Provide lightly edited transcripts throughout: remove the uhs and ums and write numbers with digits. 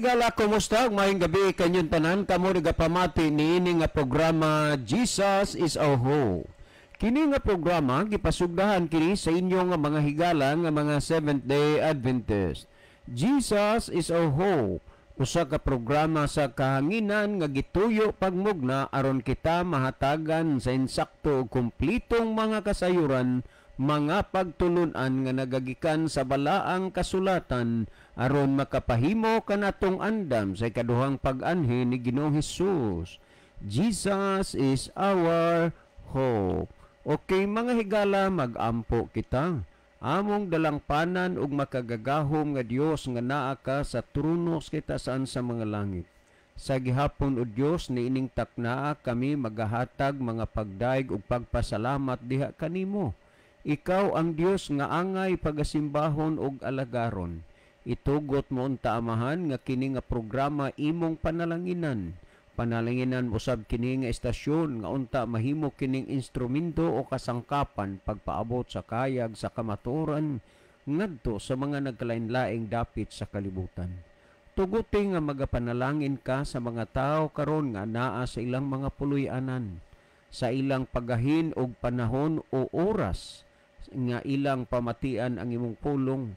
Higala, kumusta? Maayong gabi kanyong tanan, kamo nagapamati niini nga programa, Jesus is Our Hope. Kini nga programa gipasugdahan kini sa inyo nga mga higala nga mga Seventh Day Adventist. Jesus is Our Hope. Usa ka programa sa kahanginan nga gituyo pagmugna aron kita mahatagan sa insakto ug kumplitong mga kasayuran, mga pagtulunan nga nagagikan sa Balaang Kasulatan aron makapahimo kanatong andam sa ikaduhang pag-anhi ni Ginoong Hesus. Jesus is our hope. Okay, mga higala, magampo kita. Among dalangpanan ug makagagahom nga Dios nga naa ka sa trono sa kitasan sa mga langit. Sa gihapon, o Dios, niining taknaa kami magahatag mga pagdayeg ug pagpasalamat diha kanimo. Ikaw ang Dios nga angay pagasimbahon ug alagaron. Itugot mo unta, Amahan, nga kini nga programa imong panalanginan. Panalanginan usab kini nga estasyon nga unta mahimo kining instrumento o kasangkapan pagpaabot sa kayag sa kamatuoran ngadto sa mga nagkalain-laing dapit sa kalibutan. Tuguti nga magapanalangin ka sa mga tao karon nga naa sa ilang mga puloy-anan, sa ilang pagahin og panahon o oras nga ilang pamatian ang imong pulong,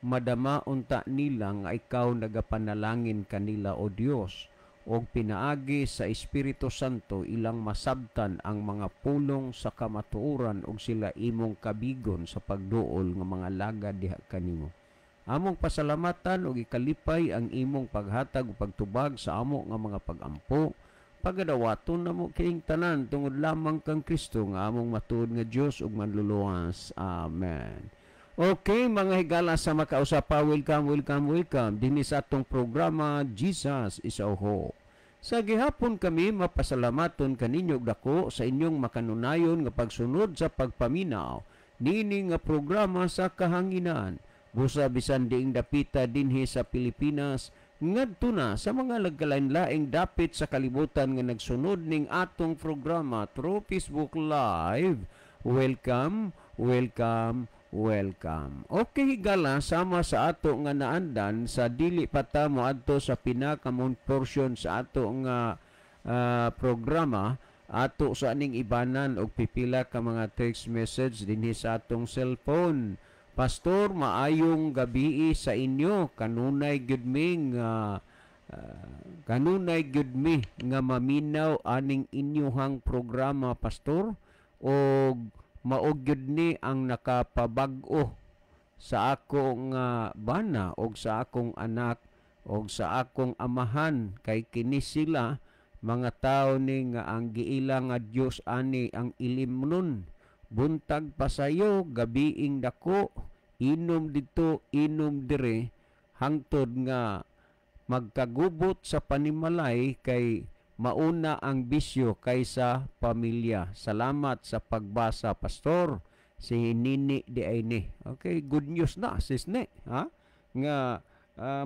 madama unta nila nga ikaw nagapanalangin kanila, O Dios, og pinaagi sa Espiritu Santo ilang masabtan ang mga pulong sa kamatuoran ug sila imong kabigon sa pagduol nga mga lagad diha kanimo. Among pasalamatan ug ikalipay ang imong paghatag ug pagtubag sa amo nga mga pagampo. Pagadawaton namo kining tanan tungod lamang kang Kristo nga among matuod nga Dios ug Manluluwas. Amen. Okay, mga higala sa makausapa, welcome, welcome, welcome dinhi sa atong programa, Jesus is Our Hope. Sa gihapon kami mapasalamaton kaninyo dako sa inyong makanunayon nga pagsunod sa pagpaminaw niini nga programa sa kahanginan. Busa bisan diing dapita dinhi sa Pilipinas ngadto na sa mga nagkalain-laing dapit sa kalibutan nga nagsunod ning atong programa through Facebook Live. Welcome, welcome, welcome. Okay, higala, sama sa ato nga naandan, sa dili pa ta moadto sa pinakamong portion sa ato nga programa, ato sa aning ibanan og pipila ka mga text message dinhi sa atong cellphone. "Pastor, maayong gabi sa inyo. Kanunay gyud mi nga maminaw aning inyuhang programa, Pastor, og mao gyud ni ang nakapabag-o sa akong bana og sa akong anak og sa akong amahan, kay kini sila mga tao ni nga ang giila nga Dios ani ang ilimnon. Buntag pasayo, gabiing dako, inom dito, inom dire, hangtod nga magkagubot sa panimalay kay mauna ang bisyo kaysa pamilya. Salamat sa pagbasa, Pastor." Si Nini di ay ni. Okay, good news na, sis ne, ha? Nga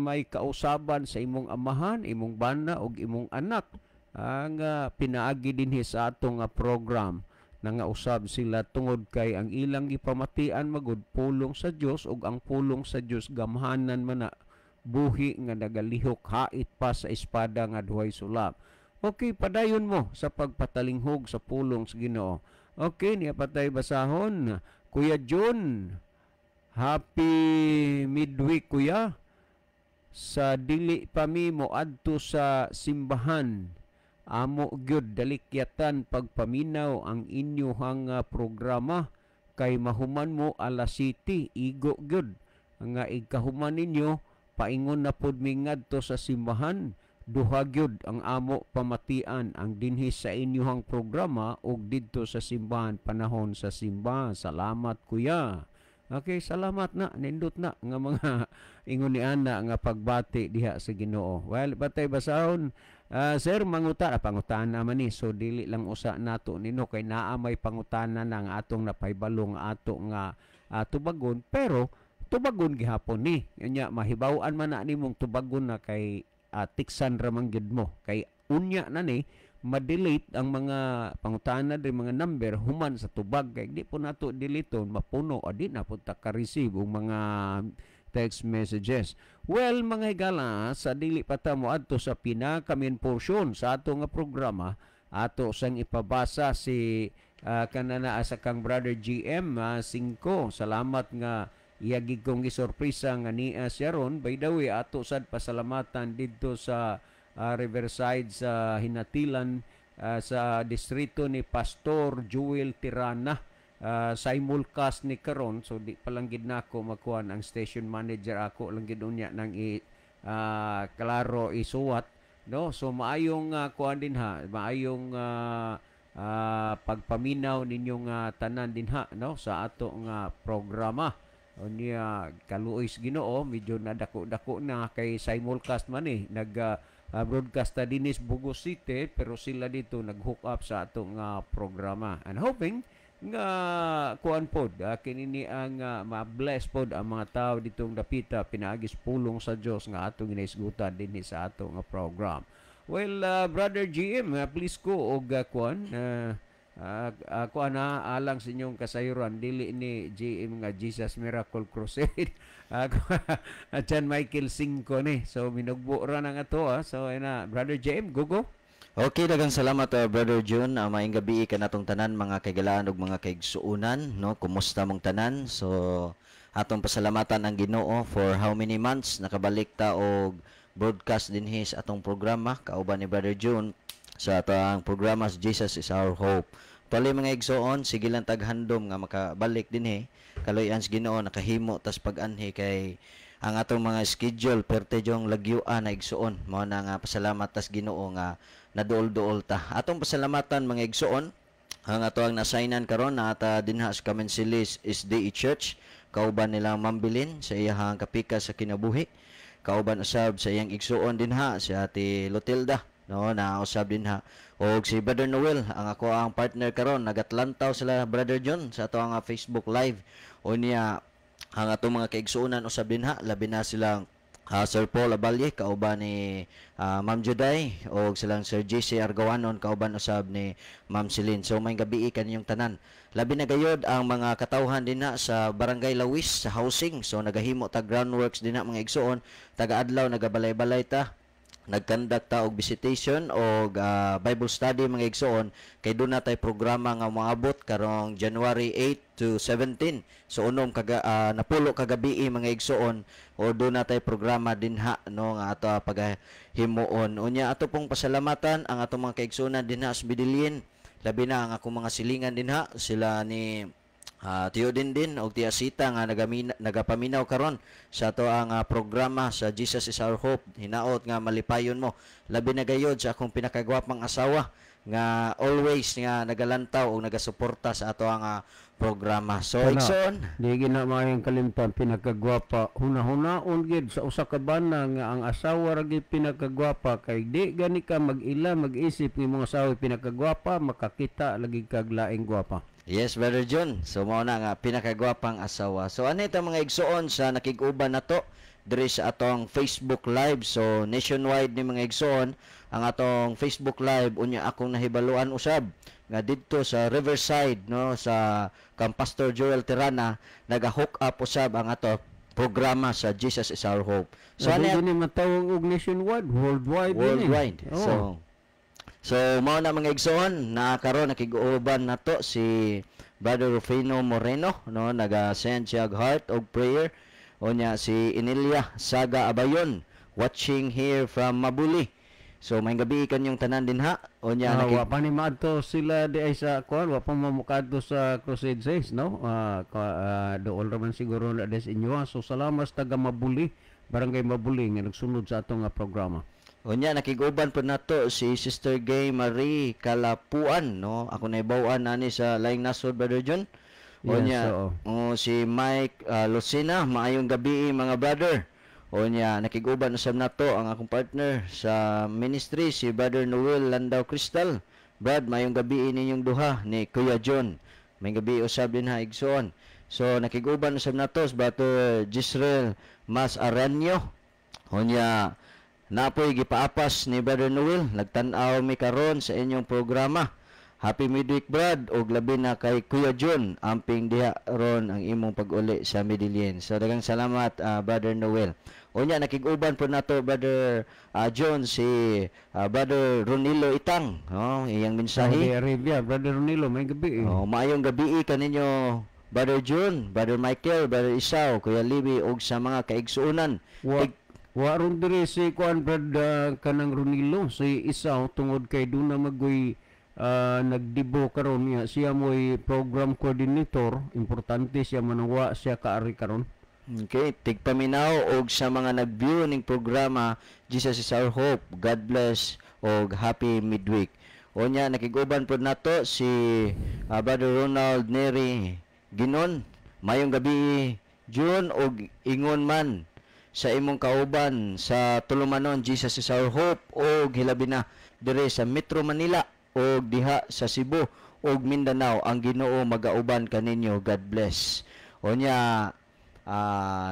may kausaban sa imong amahan, imong bana ug imong anak ang pinaagi dinhi sa atong program, nga usab sila tungod kay ang ilang gipamatian magud pulong sa Dios, ug ang pulong sa Dios gamhanan man na, buhi nga nagalihok hait pa sa espada nga duhay sulap. Okay, padayon mo sa pagpatalinghog sa pulong sa Ginoo. Okay, niya patay basahon. "Kuya John, happy midweek, Kuya. Sa dili pa mi moadto sa simbahan, amo gyud dalikyatan pagpaminaw ang inyuhang programa kay mahuman mo alas 7, igo gyud nga igkahuman ninyo paingon na pod mi ngadto sa simbahan. Duha gyud ang amo pamatian, ang dinhi sa inyuhang programa ug didto sa simbahan panahon sa simba. Salamat, Kuya." Okay, salamat na, nindot na nga mga ingon ni ana nga pagbati diha sa Ginoo. Well, batay basahon, "Sir, manguta, pangutana man ni." So dili lang usa nato nino kay naa may pangutana na nga atong napahibalo nga ato nga tubagon, pero tubagon gihapon ni. Nya mahibaw-an man na nimong tubagon na kay tiksan ra man gyud mo kay unya na ni ma-delete ang mga pangutana diri, mga number, human sa tubag, kay di po nato deleton, mapuno, adi na po ta ka-receive og mga text messages. Well, mga higala, sa dili pa ta moadto sa pinaka main portion sa ato nga programa, ato sang ipabasa si kanana sa kang Brother GM 5. Salamat nga iya gid kong gisorpresa nga niya siya ron. By the way, ato sad pasalamatan didto sa Riverside, sa Hinatilan, sa distrito ni Pastor Joel Tirana. Simulcast ni karon, so di pa lang gid nako makuan ang station manager, ako lang gid unya nang i klaro isuwat, no? So maayong kuan din ha, maayong pagpaminaw ninyong tanan dinha, no, sa ato nga programa. Unya kaluoy sa Ginoo, medyo nadako-dako na kay simulcast man eh, nag broadcast ta dinis Burgos City, pero sila dito nag-hook up sa ato nga programa, and hoping nga kuan pod kini ni ang ma-bless pod ang mga tao ditong dapita pinaagi sa pulong sa Dios nga atong ginaisgutan dinhi sa ato nga program. Well, Brother GM, please ko og kuan kuan na alang sa inyong kasayuran, dili ni GM nga Jesus Miracle Crusade. John Michael Cinco ni. So minugbo ra na nga to ah. So ayun na, Brother GM, go go. Okay, daghang salamat, Brother June. Maayong gabi kanatong tanan, mga kaigalaan ug mga kaigsuonan, no? Kumusta mong tanan? So atong pasalamatan ang Ginoo for how many months nakabalik ta og broadcast dinhi sa atong programa kauban ni Brother June sa atong programa sa Jesus is Our Hope. Tuloy, mga igsoon, sige lang taghandom nga makabalik dinhi. Kaluy-an sa Ginoo nakahimo tas pag-anhi kay ang atong mga schedule perte jong lagyuan na, igsoon. Mao na nga pasalamat tas Ginoo nga naduol-duol ta. Atong pasalamatan, mga igsoon, ang ato ang nasignan karon na ata dinha sa Kamensilis SDE Church kauban nilang Mambilin sa iyahang kapika sa kinabuhi. Kauban usab sa iyang igsuon dinha, si Ate Lotilda, no, na usab dinha. Og si Brother Noel, ang ako ang partner karon, nagatlantaw sila, Brother John, sa ato ang Facebook Live. Unya ang atong mga kaigsuonan usab dinha, labi na silang Sir Paul Abalye kauban ni Ma'am Juday og silang Sir JC Argawanon kauban usab ni Ma'am Celine. So maayong gabi kaninyong tanan. Labi na gayod ang mga katawhan dinha sa Barangay Lawis sa housing. So nagahimo ta groundworks dinha, mga igsuon, taga-adlaw nagabalay-balay ta, nag-conduct ta og visitation og Bible study, mga igsoon, kay doon na tay programa nga moabot karong January 8 to 17. So unom kaga napulo kagabi, mga igsoon, o doon na tay programa dinha, no, nga ato pagahimuon. Unya ato pong pasalamatan ang atong mga kaigsuonan dinha sa Medellin, labi na ang akong mga silingan dinha, sila ni Tiyo Dindin og Tia Sita nga nagapaminaw karon sa ato ang programa sa Jesus is Our Hope. Hinaot nga malipayon mo. Labi na gayod sa akong pinakagwapang asawa nga always nga nagalantaw o nagasuporta sa ato ang programa. So Kana, igsoon, di gina maayong kalimtan pinakagwapa. Huna-hunaon gid sa usa ka bana nga ang asawa ra gid pinakagwapa, kay di gani ka mag-ila mag-isip ng mga asawa pinakagwapa, makakita lagi kag laing gwapa. Yes, Brother John. So mao na nga pinakagwapang asawa. So ano ito, mga igsoon, sa nakig-uban nato diri sa atong Facebook Live. So nationwide ni, mga igsoon, ang atong Facebook Live. Unya akong nahibaluan usab nga didto sa Riverside, no, sa kang Pastor Joel Tirana, naga-hook up usab ang ato programa sa Jesus is Our Hope. So So ano ano ni matawag og nationwide, worldwide din eh. Worldwide. Oo. So mao na, mga igsoon, na karon nakig-uban nato si Brother Rufino Moreno, no, naga-send siya og heart og prayer. Unya si Inilia Saga Abayon, watching here from Mabuli. So maayong gabi kanyong tanan dinha. Unya Wa pa ni maadto sila di ay sa kuan, wa pa mamukadto sa Crusade 6, no? Dool ra man siguro na des inyo, ah. So salamat sa taga Mabuli, Barangay Mabuli nga nagsunod sa atong nga programa. Unya nakig-uban po nato si Sister Gay Marie Kalapuan, no. Ako naibaw-an ani sa laing nasod, Brother John. Yes, Unya oo. oh, si Mike Lucina, maayong gabi, mga brother. Unya nakig-uban usab nato ang akong partner sa ministry, si Brother Noel Landau Crystal. Brad, maayong gabi ninyong duha ni Kuya John. Maayong gabi usab dinha, igsoon. So nakig-uban usab nato si Brother Gisrael Mas Aranyo. Unya napoy gipaapas ni Brother Noel, nagtan-aw mi karon sa inyong programa. Happy midweek, Brad, og labi na kay Kuya Jun, amping diha ron ang imong pag-uli sa Medellin. So daghang salamat, Brother Noel. Unya nakig-uban po nato, Brother John, si Brother Ronilo Itang, oh, iyang mensahe. Saudi Arabia, Brother Ronilo, may gabi eh. Oh, maayong gabi kaninyo, Brother June, Brother Michael, Brother Isaw, Kuya Libby ug sa mga kaigsuonan. Wa ron diri si kuan, Brad, kanang Ronilo, si Isaw, tungod kay duna magoy nagdibo karon niya, siya mo'y program coordinator, importante siya manangwa siya kaari karon. Okay, tigpaminaw og sa mga nag-view ning programa Jesus is Our Hope. God bless og happy midweek. Unya nakig-uban pod nato si Brother Ronald Neri Ginon. Mayong gabi, June, og ingon man sa imong kauban sa tulumanon Jesus is Our Hope og hilabi na dire sa Metro Manila og diha sa Cebu og Mindanao, ang Ginoo magauban kaninyo. God bless. Unya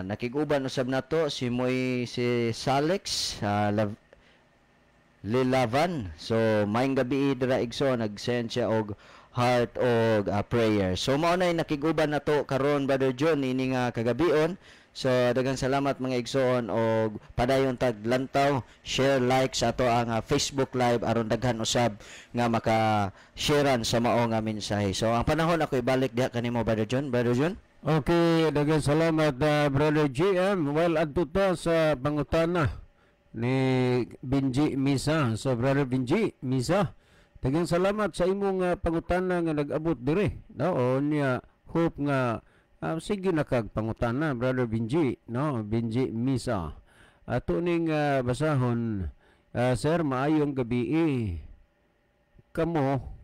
nakig-uban usab nato si Moy, si Salex Lilavan. So maayong gabi dira, igsoon, nag-send siya og heart og prayer. So mao nay nakig-uban nato karon, Brother John, ini nga kagabion. So daghang salamat, mga igsoon, og padayon tag lantaw, share, like sa ato ang Facebook Live aron daghan usab nga maka-sharean sa mao nga mensahe. So ang panahon ako ibalik diha kanimo, Brother John. Brother John. Okay, daghang salamat, Brother GM. Well, adto ta sa pangutana ni Benji Misa. So Brother Benji Misa, daghang salamat sa imong pangutana nga nag-abot dire. No, o niya hope nga sige na kag pangutana, Brother Benji, no, Benji Misa. Ato ning basahon, "Sir, maayong gabi. Kamo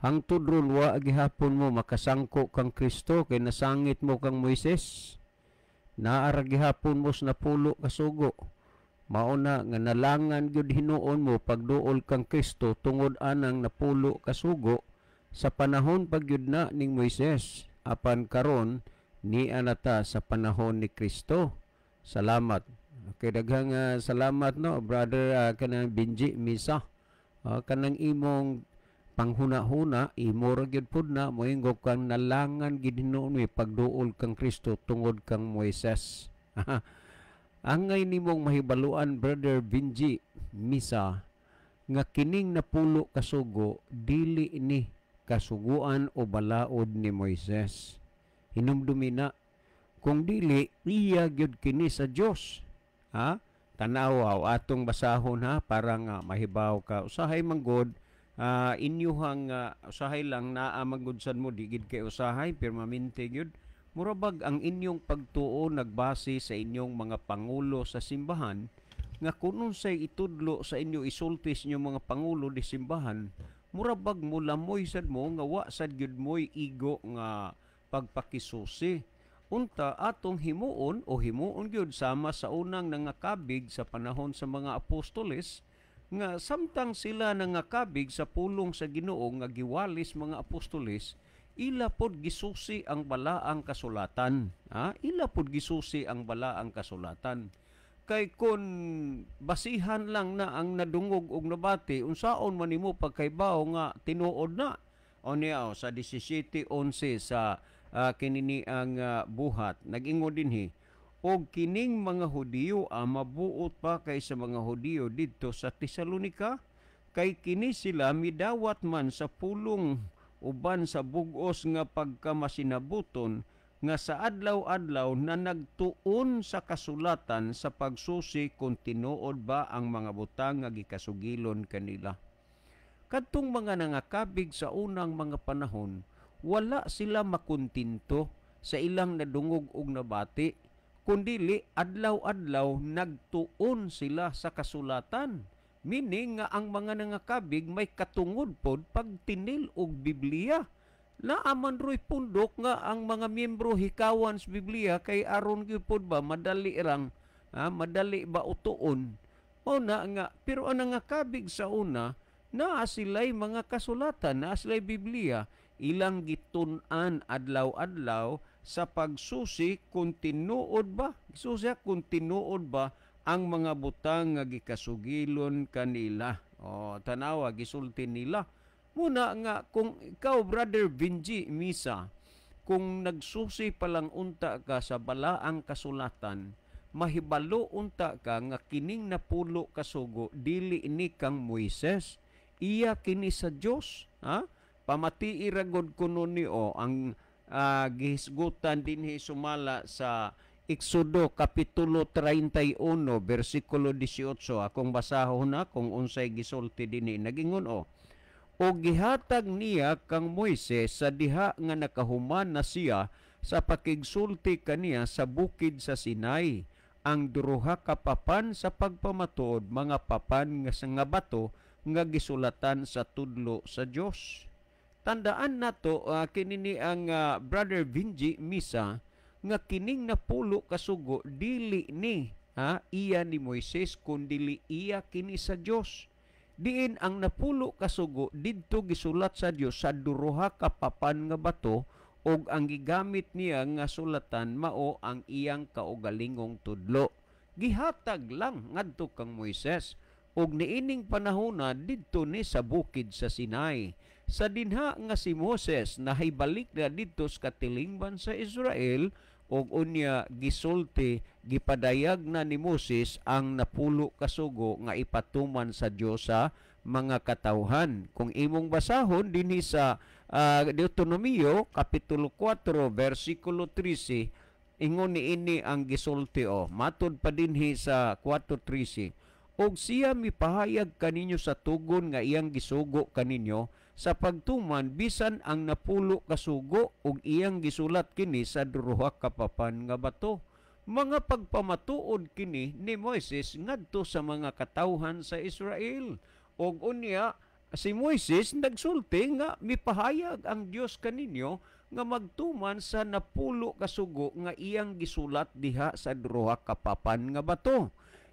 hangtod ron wa gihapon mo makasangko kang Kristo kay nasangit mo kang Moises. Naa ra gihapon mo sa napulo ka sugo. Mao na nga nalangan gyud hinuon mo pagduol kang Kristo tungod anang napulo ka sugo sa panahon pa gyud na ning Moises. Apan karon nia na ta sa panahon ni Kristo. Salamat." Okay, daghang salamat, no, Brother kanang Benji Misa. Kanang imong panghuna-huna, imo ra gyud pud na moingon kang nalangan gid hinuon mi pagduol kang Kristo tungod kang Moises. Angay nimong mahibaluan, Brother Benji Misa, nga kining napulo kasugo dili ni kasuguan o balaod ni Moises. Hinumdumi na kung dili iya gyud kini sa Dios. Ha? Tanaw, atong basahon ha, para nga mahibaw ka. Usahay manggod inyuhang usahay lang naa manggod sad mo, di gid kay usahay permanente gyud. Murabag ang inyong pagtuo nagbase sa inyong mga pangulo sa simbahan nga kung unsay itudlo sa inyo, isulti sa inyong mga pangulo di simbahan, murabag mo lamoy sad mo nga wa sad gyud mo'y igo nga pagpakisusi. Unta atong himuon o himuon gyud sama sa unang nangakabig sa panahon sa mga apostoles, nga samtang sila nangakabig sa pulong sa Ginoo nga giwalis mga apostoles, ila pod gisusi ang balaang kasulatan. Ha? Ila pod gisusi ang balaang kasulatan. Kay kun basihan lang na ang nadungog og nabati, unsaon man nimo pagkaibaw nga tinuod na? O niya o, sa 17:11 sa kinini ang Buhat, nag-ingon dinhi, "Og kining mga Hudiyo mabuot pa kaysa mga Hudiyo didto sa Tesalonika, kay kini sila midawat man sa pulong uban sa bugos nga pagkamasinabuton nga sa adlaw-adlaw na nagtuon sa kasulatan sa pagsusi kung tinuod ba ang mga butang nga gikasugilon kanila." Kadtong mga nangakabig sa unang mga panahon, wala sila makontinto sa ilang nadungog og nabati, kundili adlaw-adlaw nagtuon sila sa kasulatan. Meaning nga ang mga nangakabig may katungod pod pagtinil og Biblia. Naaman ro'y pundok nga ang mga miyembro hikawan sa Biblia kay aron gyud pod ba madali rang madali ba utuon. Mao na nga, pero ang nangakabig sa una, naa sila'y mga kasulatan, naa sila'y Biblia, ilang gitun-an adlaw-adlaw sa pagsusi kung tinuod ba, susi kung tinuod ba ang mga butang nga gikasugilon kanila. O tanawa, gisulti nila. Muna nga kung ikaw, Brother Benji Misa, kung nagsusi pa lang unta ka sa balaang kasulatan, mahibalo unta ka nga kining 10 kasugo dili ni kang Moises, iya kini sa Dios, ha? Pamatii ra gud kuno ni o ang gihisgutan dinhi sumala sa Exodo kapitulo 31 bersikulo 18. Akong basahon na kung unsay gisulti dinhi. Nagingon o, "O gihatag niya kang Moises sa diha nga nakahuman na siya sa pakigsulti kaniya sa bukid sa Sinai ang duha ka papan sa pagpamatuod, mga papan nga sa nga bato nga gisulatan sa tudlo sa Dios." Tandaan nato kini ni ang Brother Vinji Misa nga kining 10 kasugo dili ni ha, iya ni Moises, kundili iya kini sa Dios. Diin ang 10 kasugo didto gisulat sa Dios sa duha ka papan nga bato, ug ang gigamit niya nga sulatan mao ang iyang kaugalingong tudlo. Gihatag lang ngadto kang Moises ug niining panahona didto ni sa bukid sa Sinai. Sa dinha nga si Moses nahibalik na didto sa katilingban sa Israel, ug unya gisulti, gipadayag na ni Moses ang 10 kasugo nga ipatuman sa Dios sa mga katawhan. Kung imong basahon dinhi sa Deuteronomio kapitulo 4 bersikulo 13, ingon niini ang gisulti o matud pa dinhi sa 4:13, "Og siya mipahayag kaninyo sa tugon nga iyang gisugo kaninyo sa pagtuman bisan ang 10 kasugo, ug iyang gisulat kini sa duha ka papan nga bato." Mga pagpamatuod kini ni Moises ngadto sa mga katawhan sa Israel. Ug unya si Moises nagsulti nga mipahayag ang Dios kaninyo nga magtuman sa 10 kasugo nga iyang gisulat diha sa duha ka papan nga bato.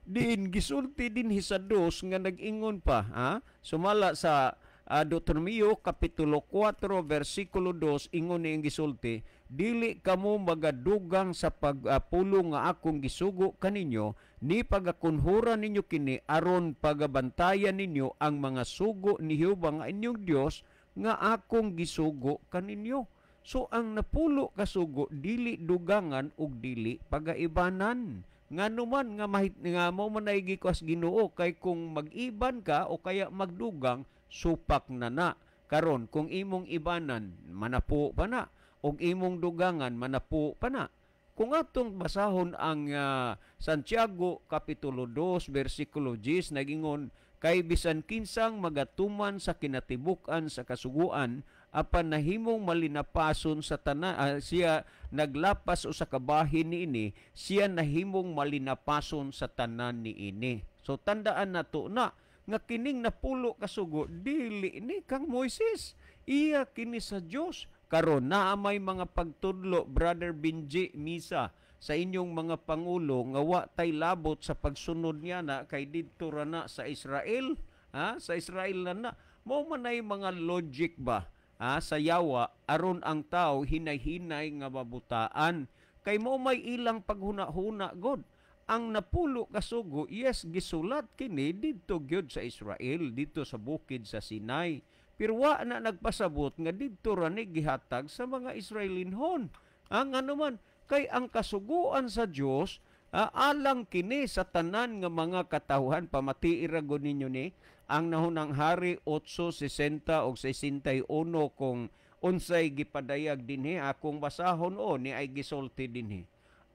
Diin gisulti dinhi sa dos nga nag-ingon pa, ha? Sumala sa Deuteronomio kapitulo 4 versikulo 2, ingon ni ang gisulti, "Dili kamo magadugang sa pagpulo nga akong gisugo kaninyo, ni pagakunhura ninyo kini aron pagabantayan ninyo ang mga sugo ni Jehova nga inyong Dios nga akong gisugo kaninyo." So ang 10 kasugo dili dugangan ug dili pagaibanan. Nganuman nga mahit nga mo man ay gikuas Ginoo, kay kung mag-iban ka o kaya magdugang, supak na na. Karon kung imong ibanan manapo pa na, og imong dugangan manapo pa na. Kung atong basahon ang Santiago kapitulo 2 bersikulo 10, nagingon, "Kay bisan kinsang magatuman sa kinatibuk-an sa kasuguan apan nahimong malinapason sa tanan, siya naglapas o sa kabahin niini, siya nahimong malinapason sa tanan niini." So tandaan nato na nga kining 10 kasugo dili ni kang Moises, iya kini sa Dios. Karon naa may mga pagtudlo, Brother Benji Misa, sa inyong mga pangulo nga wa tay labot sa pagsunod niya na kay didto ra na sa Israel, ha? Sa Israel na na. Mao man ay mga logic ba, ha? Sa yawa aron ang tao hinay-hinay nga mabutaan, kay mao may ilang paghuna-huna god. Ang 10 kasugo, yes, gisulat kini didto gyud sa Israel, didto sa bukid sa Sinai. Pero wa na nagpasabot nga didto ra ni gihatag sa mga Israelinhon. Ang anuman, kay ang kasuguan sa Dios alang kini sa tanan nga mga katawhan. Pamatii ra gud ninyo ni ang Nahunang Hari 8:60 og 61 kung unsay gipadayag dinhi. Akong basahon o ni ay gisulti dinhi,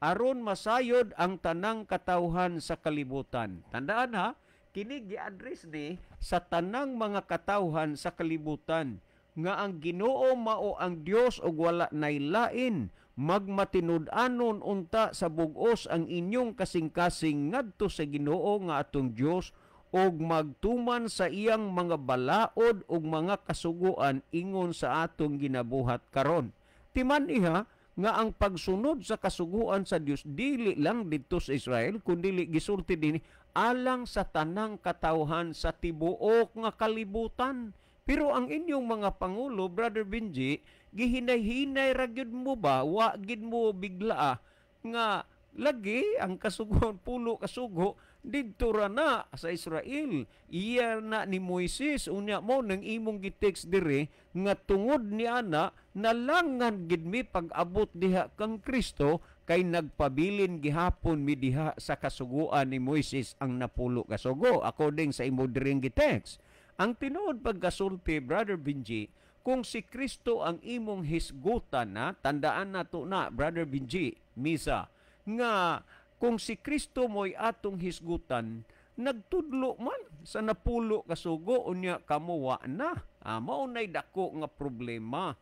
"Aron masayod ang tanang katawhan sa kalibutan." Tandaan ha, kini gi-address ni sa tanang mga katawhan sa kalibutan nga ang Ginoo mao ang Dios ug wala nay lain. "Magmatinud-anon unta sa bug-os ang inyong kasing-kasing ngadto sa Ginoo nga atong Dios ug magtuman sa iyang mga balaod ug mga kasuguan ingon sa atong ginabuhat karon." Timan iha nga ang pagsunod sa kasuguan sa Dios dili lang didto sa Israel, kundi gisulti dinhi alang sa tanang katawhan sa tibuok nga kalibutan. Pero ang inyong mga pangulo, Brother Benji, gihinay-hinay ra gyud mo ba, wa gid mo bigla nga lagi ang kasuguan 10 kasugo Didto ra na sa Israel. Iya na ni Moises. Unya mo nang imong gitext diri nga tungod ni ana nalangan gid mi pag-abot diha kang Kristo kay nagpabilin gihapon mi diha sa kasuguan ni Moises ang napulo ka sugo according sa imo diring gitext. Ang tinuod pagkasulti, Brother Benji, kung si Kristo ang imong hisgutan na, tandaan nato na, Brother Benji, Misa, nga kung si Kristo mo'y atong hisgutan, nagtudlo man sa napulo ka sugo, unya kamo wa na. Mao nay dako nga problema.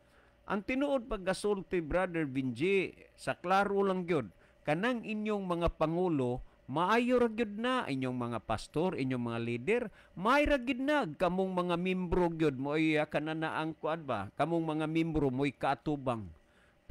Ang tinuod pagkasulti, Brother Benji, sa klaro lang gyud, kanang inyong mga pangulo, maayo ra gyud na inyong mga pastor, inyong mga leader, maayo ra gyud na kamong mga membro gyud mo'y kanana ang kuan ba, kamong mga membro mo'y kaatubang.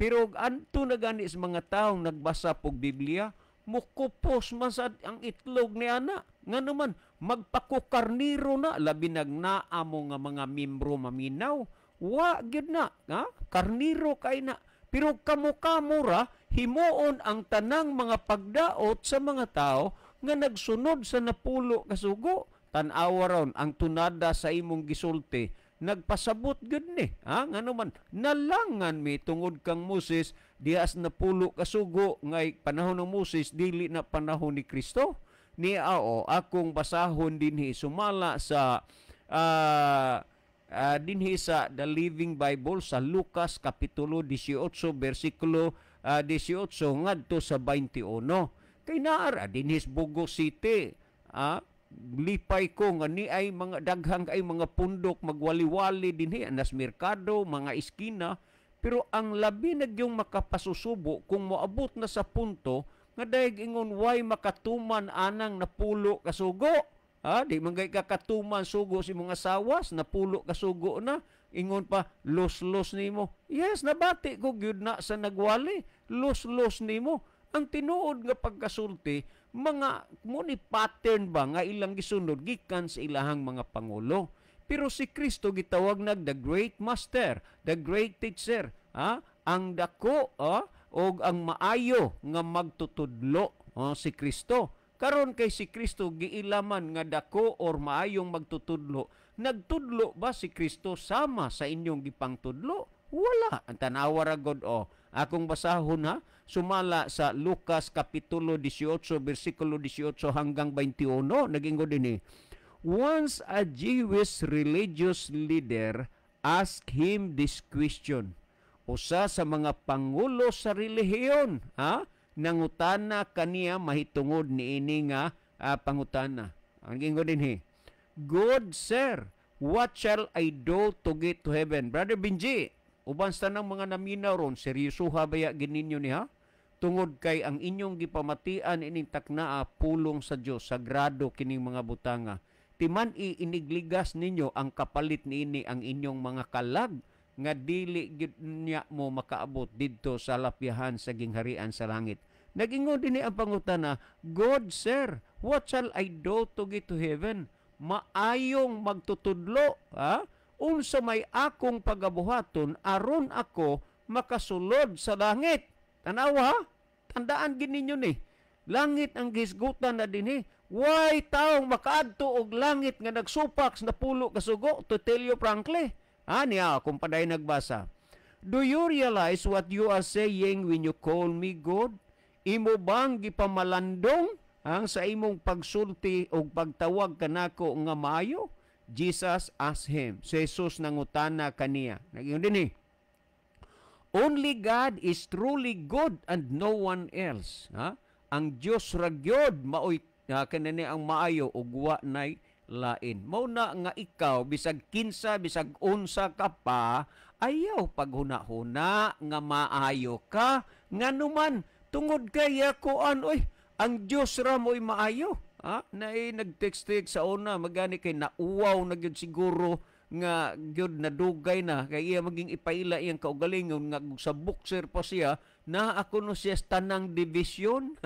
Pero anto na gani sa mga taong nagbasa pog Biblia, mukupos man sad ang itlog ni ana. Nga naman, magpakukarniro na, labi nag naa mo nga mga membro maminaw, wa gyud na, ha? Karniro kay na. Pero kamo-kamo ra, himuon ang tanang mga pagdaot sa mga tao nga nagsunod sa napulo kasugo. Tan-awa ron ang tunada sa imong gisulti, nagpasabot gyud ni. Ha? Nga naman, nalangan mi tungod kang Moses, dias napulo kasugo, ngay panahon ng Moses, dili na panahon ni Kristo. Ni ao, akong basahon dinhi sumala sa dinhi sa The Living Bible sa Lucas kapitulo 18 bersikulo 18 ngadto sa 21. Kay naara dinhi sa Bogo City, lipay ko nga ni ay mga daghang kay mga pundok magwali-wali dinhi anas merkado, mga iskina, pero ang labi na gyung makapasusubo kung moabot na sa punto nga dayeg ingon way makatuman anang napulo kasugo. Di man gay kakatuman sugo si mga sawas, napulo kasugo na, ingon pa los-los nimo. Yes, nabati ko gyud na sa nagwali, los-los nimo. Ang tinuod nga pagkasulti, mga mo ni pattern ba nga ilang gisunod gikan sa ilahang mga pangulo. Pero si Kristo gitawag nag the great master, the great teacher, ha? Ang dako og ang maayo nga magtutudlo, si Kristo. Karon kay si Kristo giilaman nga dako or maayong magtutudlo. Nagtudlo ba si Kristo sama sa inyong gipangtudlo? Wala. Ang tanawa ra god o. Akong basahon ha, sumala sa Lucas kapitulo 18 bersikulo 18 hanggang 21, nagingon dinhi. Once a Jewish religious leader asked him this question. Usa sa mga pangulo sa relihiyon, ha? Nangutana kaniya mahitungod niini nga pangutana. Ang gingon dinhi, "Good sir, what shall I do to get to heaven?" Brother Benji, uban sa tanang mga naminaw ron, seryosoha baya gininyo ni ha? Tungod kay ang inyong gipamatian ining taknaa pulong sa Dios, sagrado kining mga butanga. Timan inigligas ninyo ang kapalit niini ang inyong mga kalag nga dili gyud niya mo makaabot didto sa lapyahan sa gingharian sa langit. Nagingon dinhi ang pangutana, "Good sir, what shall I do to get to heaven?" Maayong magtutudlo, ha? Unsa may akong pagabuhaton aron ako makasulod sa langit? Tanawa, ha? Tandaan gid ninyo ni. Langit ang gisgutan na dinhi. Why taong makaadto og langit nga nagsupak sa napulo kasugo? To tell you frankly, niya, kung paday nagbasa. "Do you realize what you are saying when you call me good? Imo bang gipamalandong ang sa imong pagsulti o pagtawag kanako nga maayo?" Jesus asked him. Si Jesus nangutana kaniya. Nagyun din eh. "Only God is truly good and no one else." Ha? Ang Dios ra gyud maoy kanani ang maayo ug wa nay lain. Mao na nga ikaw bisag kinsa bisag unsa ka pa, ayaw paghuna-huna nga maayo ka, nganuman tungod kay kuan oy, ang Dios ra mo'y maayo. Ha? Naay nag-text sa una magani kay nauwaw na gyud siguro nga gyud nadugay na kay iya maging ipaila iyang kaugalingon nga sa boxer pa siya na ako no siya tanang division.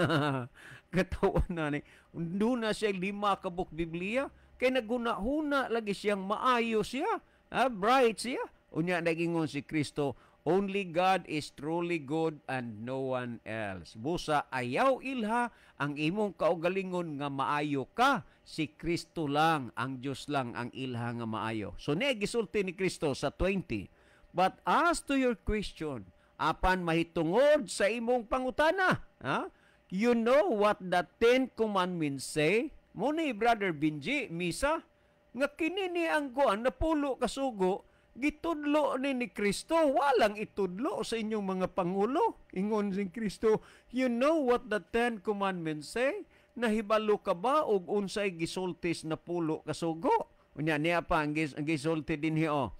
Katawan na ni doon na siya 5 ka book Biblia kay naghuna-huna lagi siyang maayo siya, bright siya. Unya nagingon si Kristo, Only God is truly good and no one else. Busa ayaw ilha ang imong kaugalingon nga maayo ka, si Kristo lang, ang Dios lang ang ilha nga maayo. So niya gisulti ni Kristo sa 20. "But as to your question," apan mahitungod sa imong pangutana, ha? "You know what the Ten Commandments say?" Mo ni, Brother Benji, misa nga kini ni ang kuan napulo kasugo, gitudlo ni Kristo, walang itudlo sa inyong mga pangulo. Ingon si Kristo, "You know what the Ten Commandments say?" Nahibalo ka ba og unsay gisultis napulo kasugo? Unya niya pa ang gisulti dinhi oh.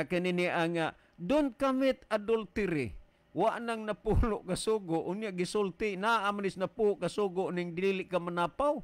Kini ni ang "Don't commit adultery." Wa nang napulo kasugo, unya gisulti naa man is napulo kasugo ning dili ka manapaw.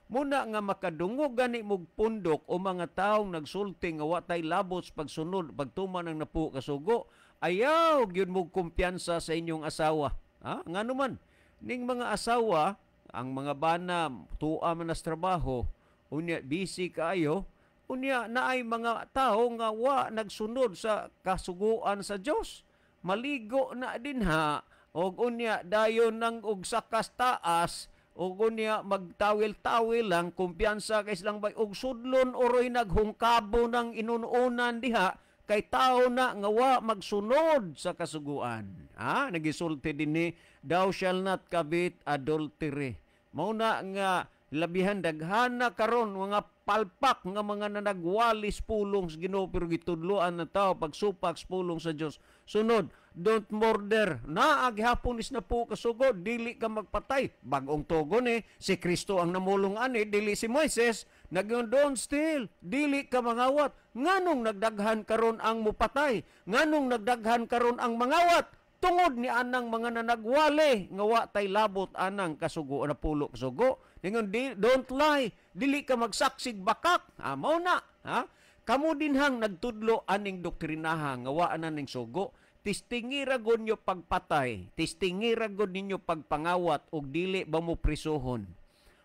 Muna nga makadungog gani mog pundok o mga taong nagsulti nga wa tay labot sa pagsunod, pagtuman ng napulo kasugo, ayaw gyud mo kumpiyansa sa inyong asawa. Ha? Ngano man ning mga asawa, ang mga bana tuwa man nas trabaho, unya busy kaayo, unya naay mga tao nga wa nagsunod sa kasuguan sa Dios. Maligo na din ha, og unya dayon nang og sakas taas, og unya magtawil-tawil lang, kumpiyansa kay silang bay, og sudlon oroy naghungkabo ng inununan diha kay tao na nga wa magsunod sa kasuguan. Ha, nagisulti dinhi, "Thou shall not commit adultery." Mao na nga labihan daghan na karon mga palpak nga mga nanagwalis pulong sa Ginoo, pero gitudloan na tao pagsupak sa pulong sa Dios. Sunod, "Don't murder." Naa gihapon is napulo kasugo, dili ka magpatay. Bagong tugon eh, si Kristo ang namulong ani, dili si Moises. Nagyon, "Don't steal," dili ka mangawat. Nganong nagdaghan karon ang mupatay? Nganong nagdaghan karon ang mangawat? Tungod ni anang mga nanagwali nga wa tay labot anang kasugo, napulo kasugo. Ningon di, "Don't lie," dili ka magsaksig bakak. Ah, mao na, ha? Kamo dinhang nagtudlo aning doktrinaha nga wa na ning sugo. Tistingi ra gud nyo pagpatay, tistingi ra gud ninyo pagpangawat og dili ba mo prisuhon?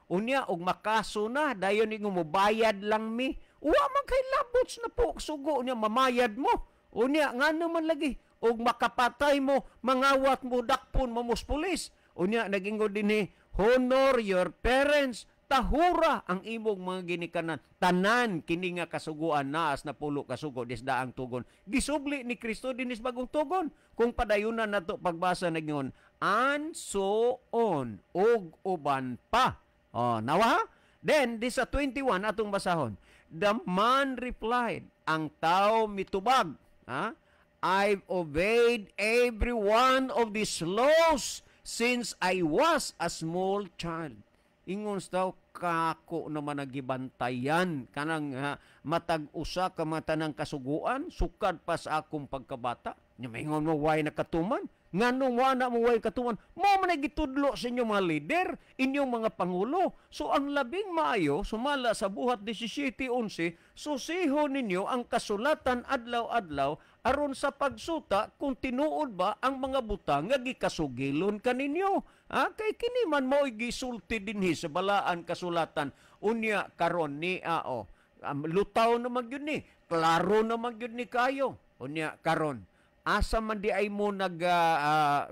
Unya og makaso na dayon ingon mo, "Bayad lang mi." Wa man kay labot sa napulo sugo niya mamayad mo. Unya ngano man lagi og makapatay mo, mangawat mo, dakpon mo mos pulis. Unya nagingon dinhi, "Honor your parents," tahura ang imong mga ginikanan. Tanan kini nga kasuguan naas napulo kasugo dis daang tugon. Gisubli ni Kristo dinis bagong tugon. Kung padayunan nato pagbasa, nagingon, "And so on," ug uban pa. Oh, nawa? Then di sa 21 atong basahon. The man replied, ang tao mitubag, ha? "I've obeyed every one of these laws since I was a small child." Ingon sa tao, kako naman nagibantayan kanang ha, matag usa ka mata ng kasuguan sukad pa sa akong pagkabata. Nya maingon mo way nakatuman. Nganong wa na mo way katuman? Mo man ay gitudlo sa inyong mga leader, inyong mga pangulo. So ang labing maayo, sumala sa Buhat 17:11, susiho ninyo ang kasulatan adlaw-adlaw aron sa pagsuta kung tinuod ba ang mga butang nga gikasugilon kaninyo. Ha? Kay kini man mao'y gisulti dinhi sa balaan kasulatan. Unya karon ni ao. Lutaw naman gyud ni, klaro naman gyud ni kayo. Unya karon, asa man di ay mo nag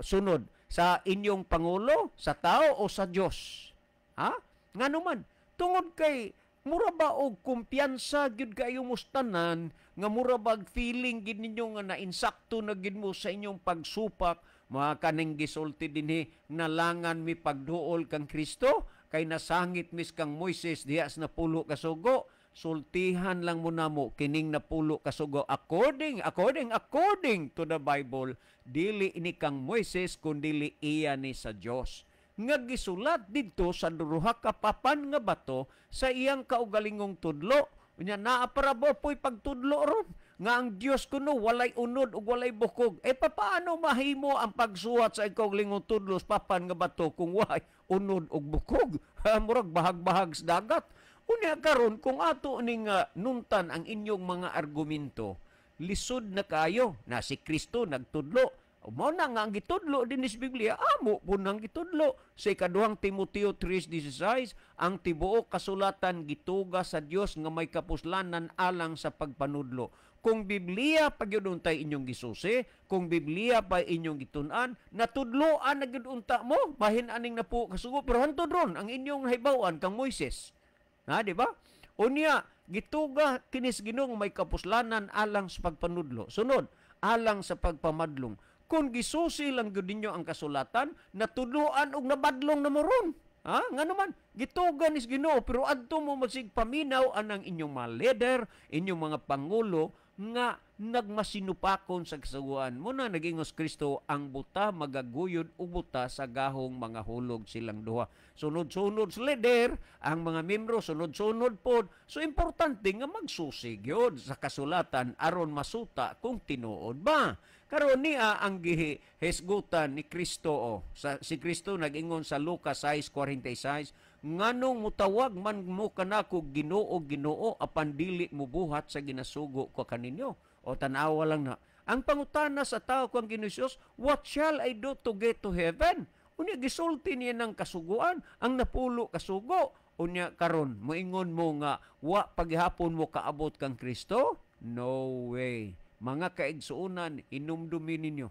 sunod sa inyong pangulo, sa tao o sa Dios? Ha? Ngano man, tungod kay mura ba og kumpiyansa gyud kayo mustanan nga mura bag feeling gid ninyo nga nainsakto na gid mo sa inyong pagsupak, mga kaning gisulti dinhi, nalangan mi pagduol kang Kristo kay nasangit mis kang Moises diha sa napulo kasugo. Sultihan lang mo namo kining napulo kasugo according according according to the Bible, dili ini kang Moises kundili iya ni sa Dios nga gisulat didto sa duha ka papan nga bato sa iyang kaugalingong tudlo. Unya naa para ba po'y pagtudlo ron nga ang Dios kuno walay unod ug walay bukog? Eh papaano mahimo ang pagsuwat sa kaugalingong tudlo sa papan nga bato kung walay unod ug bukog? Murag bahag-bahag sa dagat. Unya karon kung ato ning nuntan ang inyong mga argumento, lisod na kayo na si Kristo nagtudlo. Mao na nga ang gitudlo din sa Biblia, amo po nang gitudlo. Sa ikaduhang Timoteo 3:16, ang tibuok kasulatan gituga sa Dios nga may kapuslanan alang sa pagpanudlo. Kung Biblia pa gyud untay inyong gisusi, kung Biblia pa inyong gitun-an, natudloan na gyud unta mo bahin aning napulo kasugo, pero hantod ron ang inyong nahibaw-an kang Moises. Ha, di ba? Unya gituga kinis Ginoo may kapuslanan alang sa pagpanudlo. Sunod, alang sa pagpamadlong. Kung gisusi lang gyud ninyo ang kasulatan, natudloan og nabadlong na mo ron. Ha? Nga naman, gituga nis Ginoo, pero adto mo magsigpaminaw anang inyong mga leader, inyong mga pangulo nga nagmasinupakon sa kasuguan. Muna nagingos Kristo, ang buta magaguyod og buta sa gahong mga hulog silang duha. Sunod-sunod sa leader, ang mga membro sunod-sunod pod. So importante nga magsusi gyud sa kasulatan aron masuta kung tinuod ba. Karon niya ang gihisgutan ni Kristo. Oh. Si Kristo nag-ingon sa Lucas 6:46, nganong mutawag man mo kanako Ginoo, Ginoo, apan dili mo buhat sa ginasugo ko kaninyo? O tan-awa lang na. Ang pangutana sa tao kang Ginoo Hesus, "What shall I do to get to heaven?" Unya gisulti niya ng kasuguan, ang napulo kasugo. Unya karon moingon mo nga wa paghapon mo kaabot kang Kristo? No way. Mga kaigsuonan, inumdumi ninyo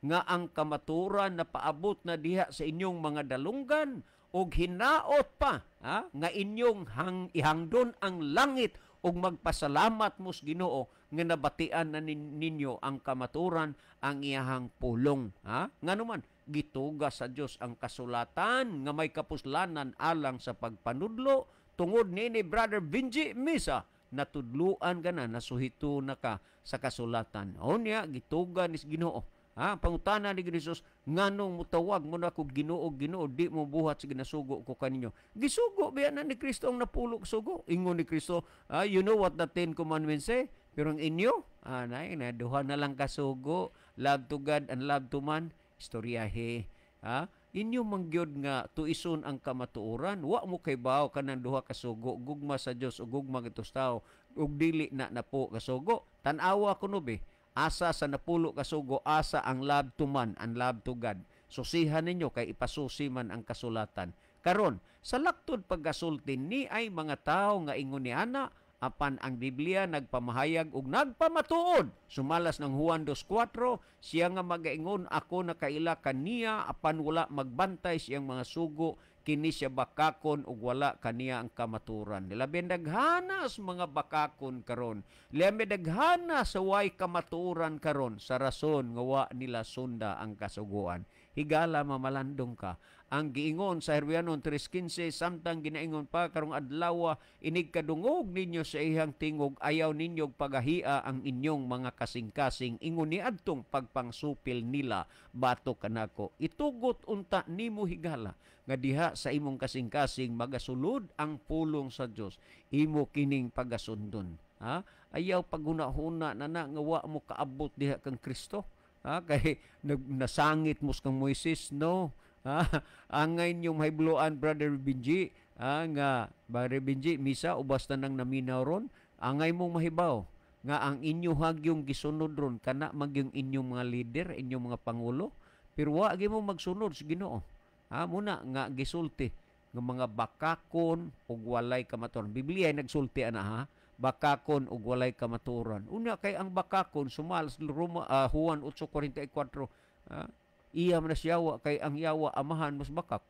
nga ang kamaturan na paabot na diha sa inyong mga dalunggan og hinaot pa, ha, nga inyong ihangdon ang langit ug magpasalamat mo sa Ginoo nga nabatian na ninyo ang kamaturan, ang iyahang pulong, ha? Ngano man gituga sa Dios ang kasulatan nga may kapuslanan alang sa pagpanudlo. Tungod niini, Brother Benji Misa, natudluan ka na, nasuhito na ka sa kasulatan. Unya gituga ni Ginoo. Ha, pangutana ni Jesus, nganong mutawag mo na ko Ginoo, Ginoo, di mo buhat sa ginasugo ko kaninyo? Gisugo biya na ni Kristo ang napulo sugo. Ingon ni Kristo, "You know what the Ten Commandments say?" Pero ang inyo, na duha na lang kasugo, love to God and love to man. Istoryahe. Ha? Inyo mangyod nga tuison ang kamatuoran, wa mo kay baw kanang duha kasugo, gugma sa Dios ug gugma kitos tao, ug dili na napo kasugo. Tan-awa kuno be. Asa sa napulo kasugo, asa ang love to man and love to God? Susihan ninyo kay ipasusi man ang kasulatan. Karon, sa laktod pagkasulti ni ay mga tao nga ingon ni ana, apan ang Biblia nagpamahayag ug nagpamatuod. Sumalas ng Juan 2:4, siya nga magaingon ako nakaila kaniya apan wala magbantay siyang mga sugo, kini siya bakakon ug wala kaniya ang kamaturan. Labi daghanas mga bakakon karon. Labi daghana sa way kamaturan karon sa rason nga wa nila sunda ang kasuguan. Higala, mamalandong ka. Ang giingon sa Herbreanon 3:15, samtang ginaingon pa karong adlaw, inig kadungog ninyo sa iyang tingog, ayaw ninyo pagahia ang inyong mga kasing-kasing, ingon ni adtong pagpangsupil nila batok kanako. Itugot unta nimo, higala, nga diha sa imong kasing-kasing magasulod ang pulong sa Dios, imo kining pagasundon. Ha, ayaw paghuna-huna na na nga wa mo kaabot diha kang Kristo, ha, kay nasangit mo kang Moises, no? Ha, angay inyong mahibloan, Brother Benji, ha, nga Brother Benji Misa o basta nang naminaw ron, angay mong mahibaw nga ang inyo hagyong gisunod ron kana magyong inyong mga leader, inyong mga pangulo, pero wa gyud mo magsunod sa Ginoo. Ha, muna nga gisulti nga mga bakakon ug walay kamatuoran. Biblia ay nagsulti ana, ha, bakakon ug walay kamatuoran. Una kay ang bakakon sumal sa Roma, Juan 8:44, ha, iya man na siyawa kay ang yawa amahan mas bakak.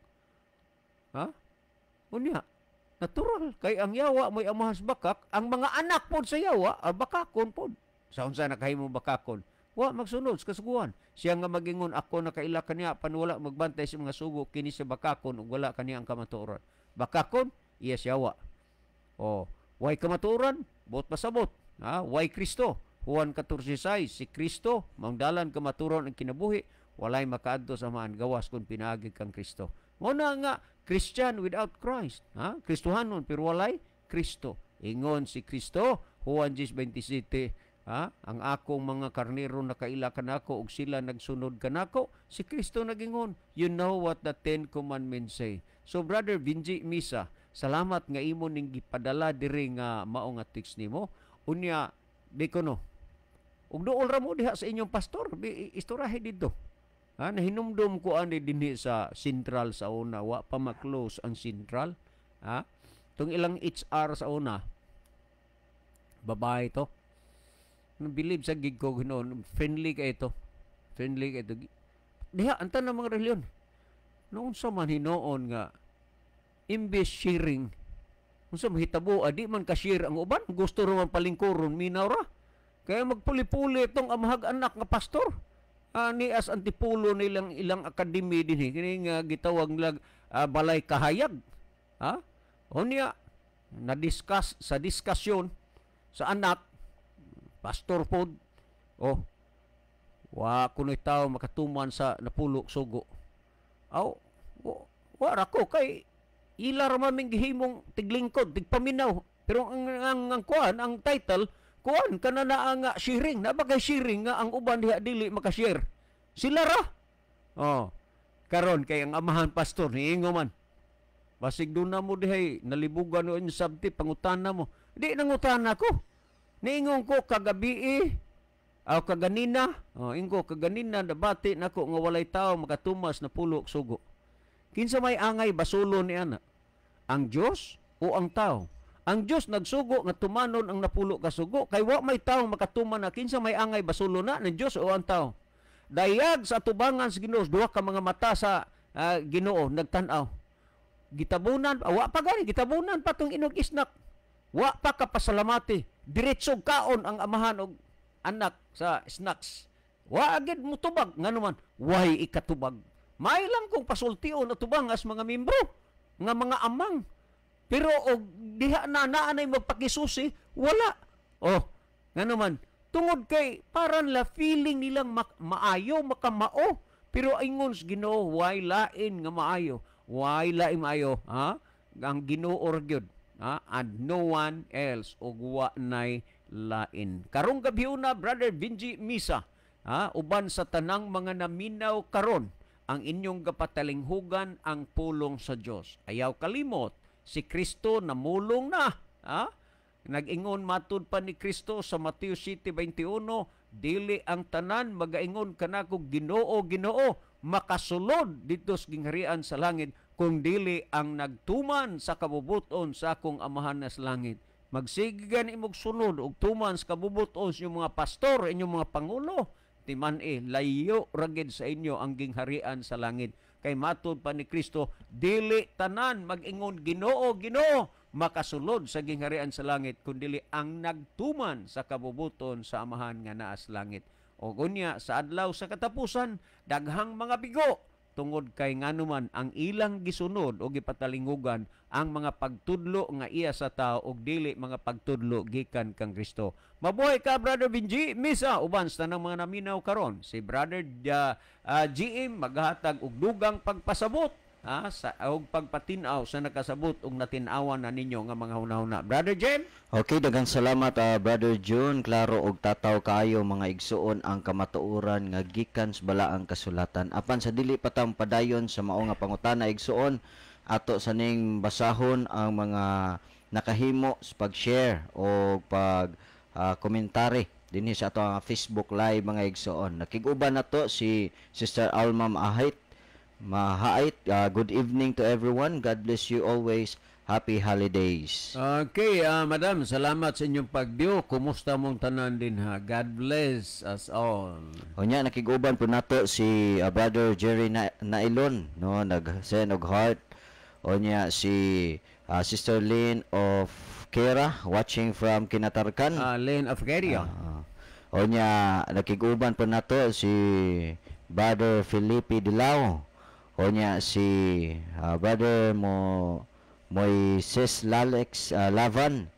Ha? Unya, natural kay ang yawa mo'y amahan sa bakak, ang mga anak pod sa yawa bakakon pod. Sa unsa nakahimo bakakon? Wa magsunod sa kasuguan. Siya nga magingon ako nakaila kaniya apan wala magbantay sa mga sugo, kini siya bakakon ug wala kaniya ang kamatuoran. Bakakon iya siyawa. O, way kamatuoran, buot pasabot. Ha, way Kristo. Juan 14:6, si Kristo mangdalan kamatuoran ang kinabuhi, walay makaadto sa Amahan gawas kun pinaagi kang Kristo. Mao na nga Christian without Christ, ha? Kristohanon pero walay Kristo. Ingon si Kristo, Juan 10:27, ha? Ang akong mga karnero nakaila kanako ug sila nagsunod kanako. Si Kristo nagingon, "You know what the Ten Commandments say." So Brother Benji Misa, salamat nga imo ning gipadala diri nga mao nga text nimo. Unya di ko no. Ug duol ra mo diha sa inyong pastor, istorahe didto. Ha, nahinumdum ko ani dinhi sa Central sa una, wa pa ma-close ang Central. Ha? Tung ilang HR sa una, babae to. Believe sa gig ko Ginoo, friendly kay ito. Friendly kay ito. Diha ang tanang mga relihiyon. Noon sa man hinuon nga imbes sharing, unsa mahitabo, adi man ka share ang uban, gusto ra man palingkuron, minaw ra. Kaya magpuli-puli itong amahag anak nga pastor. Ni as antipulo nilang ilang akademi dinhi kini nga gitawag nilag Balay Kahayag. Ha? O niya na-discuss sa diskusyon sa anak pastor pod, oh, wa kunoy tao makatuman sa napulo sugo. Aw, wa ra ko kay ila ra man ming gihimong tiglingkod, tigpaminaw. Pero ang kuan, ang title kuan kana na nga sharing, na ba kay sharing nga ang uban diha dili makashare. Sila ra. Oh. Karon kay ang amahan pastor niingo man. Basig doon na mo dihay nalibugan no inyong sabti, pangutana mo. Di nangutana ko. Niingon ko kagabi aw kaganina, oh, ingo kaganina nabati nako nga walay tao makatumas na pulo sugo. Kinsa may angay basulo ni ana? Ang Dios o ang tao? Ang Dios nagsugo nga tumanon ang napulo ka sugo kay wa may tao makatuman na. Kinsa may angay basulo na ng Dios o ang tao? Dayag sa atubangan sa Ginoo, duha ka mga mata sa Ginoo nagtan-aw. Gitabunan, wa pa gani gitabunan pa tong inog isnak. Wa pa ka pasalamati. Diretso kaon ang amahan og anak sa snacks. Wa agad mutubag nganuman way ikatubag. May lang kong pasultion atubang as mga membro nga mga amang. Pero og diha na naanay magpakisusi, wala. Oh, nganuman tungod kay paran la feeling nilang maayo makamao, pero ingon sa Ginoo way lain nga maayo. Way lain maayo, ha? Ang Ginoo ra gyud, ha? And no one else, ug wa nay lain. Karong gabi una, Brother Benji Misa, ha? Uban sa tanang mga naminaw karon, ang inyong gapatalinghugan ang pulong sa Dios. Ayaw kalimot, si Kristo namulong na, ha? Nag-ingon matud pa ni Kristo sa Mateo 7:21, dili ang tanan magaingon kanako Ginoo, Ginoo, makasulod didto sa gingharian sa langit, kung dili ang nagtuman sa kabubuton sa akong Amahan na sa langit. Magsige gani imong sunod og tuman sa kabubuton sa inyong mga pastor, inyong mga pangulo. Timan-i, layo ra gid sa inyo ang gingharian sa langit. Kay matud pa ni Kristo, dili tanan mag-ingon Ginoo, Ginoo, makasulod sa gingharian sa langit, kun dili ang nagtuman sa kabubuton sa Amahan nga naa sa langit. O gunya sa adlaw sa katapusan, daghang mga bigo tungod kay nganuman ang ilang gisunod o gipatalingugan ang mga pagtudlo nga iya sa tao og dili mga pagtudlo gikan kang Kristo. Mabuhay ka, Brother Benji Misa, uban sa tanang mga naminaw karon. Si Brother GM maghatag og dugang pagpasabot, ha, sa og pagpatin-aw sa nakasabot og natin-awan na ninyo nga mga hunahuna. Brother Jem? Okay, daghang salamat Brother June. Klaro og tataw kaayo mga igsuon ang kamatuoran nga gikan sa balaang kasulatan. Apan sa dili pa ta padayon sa mao nga pangutana, igsuon, ato sa ning basahon ang mga nakahimo sa pag-share o pag komentary dinhi sa ato ang Facebook Live, mga igsuon. Nakig-uban nato si Sister Alma Maahit. Mahaait, good evening to everyone. God bless you always. Happy holidays. Okay, madam, salamat sa inyong pag-view. Kumusta mong tanan din ha? God bless us all. Unya nakig-uban po nato si Brother Jerry Nailon, no, nag-send og heart. Unya si Sister Lynn of Kera watching from Kinatarkan. Lynn of Kera. Unya nakig-uban po nato si Brother Felipe Dilao. Unya si Brother Mo Moises Lalex Lavan,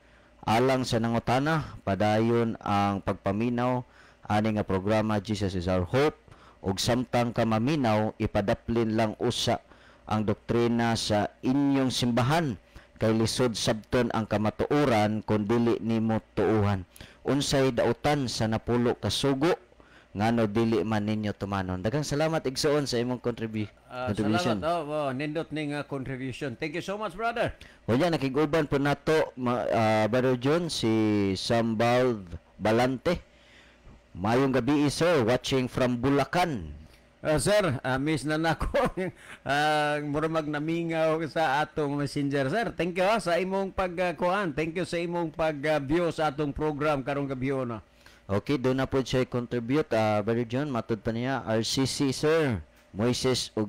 alang sa nangutana, padayon ang pagpaminaw ani nga programa Jesus is Our Hope, ug samtang ka maminaw ipadaplin lang usa ang doktrina sa inyong simbahan kay lisod sabton ang kamatuoran kun dili nimo tuuhan. Unsay dautan sa napulo ka sugo, ngano dili man ninyo tumanon? Daghang salamat, igsoon, sa imong contribution. Salamat. Oh, nindot ning contribution. Thank you so much, brother. Unya nakig-uban po nato Brother John si Sambal Balante. Mayong gabi, sir, watching from Bulacan. Sir, miss na nako. Mura magnamingaw sa atong Messenger, sir. Thank you sa imong pagkuan. Thank you sa imong pag-view sa atong program karong gabi na. Okay, doon na po siya contribute, Brother John, matud pa niya, RCC sir, Moises ug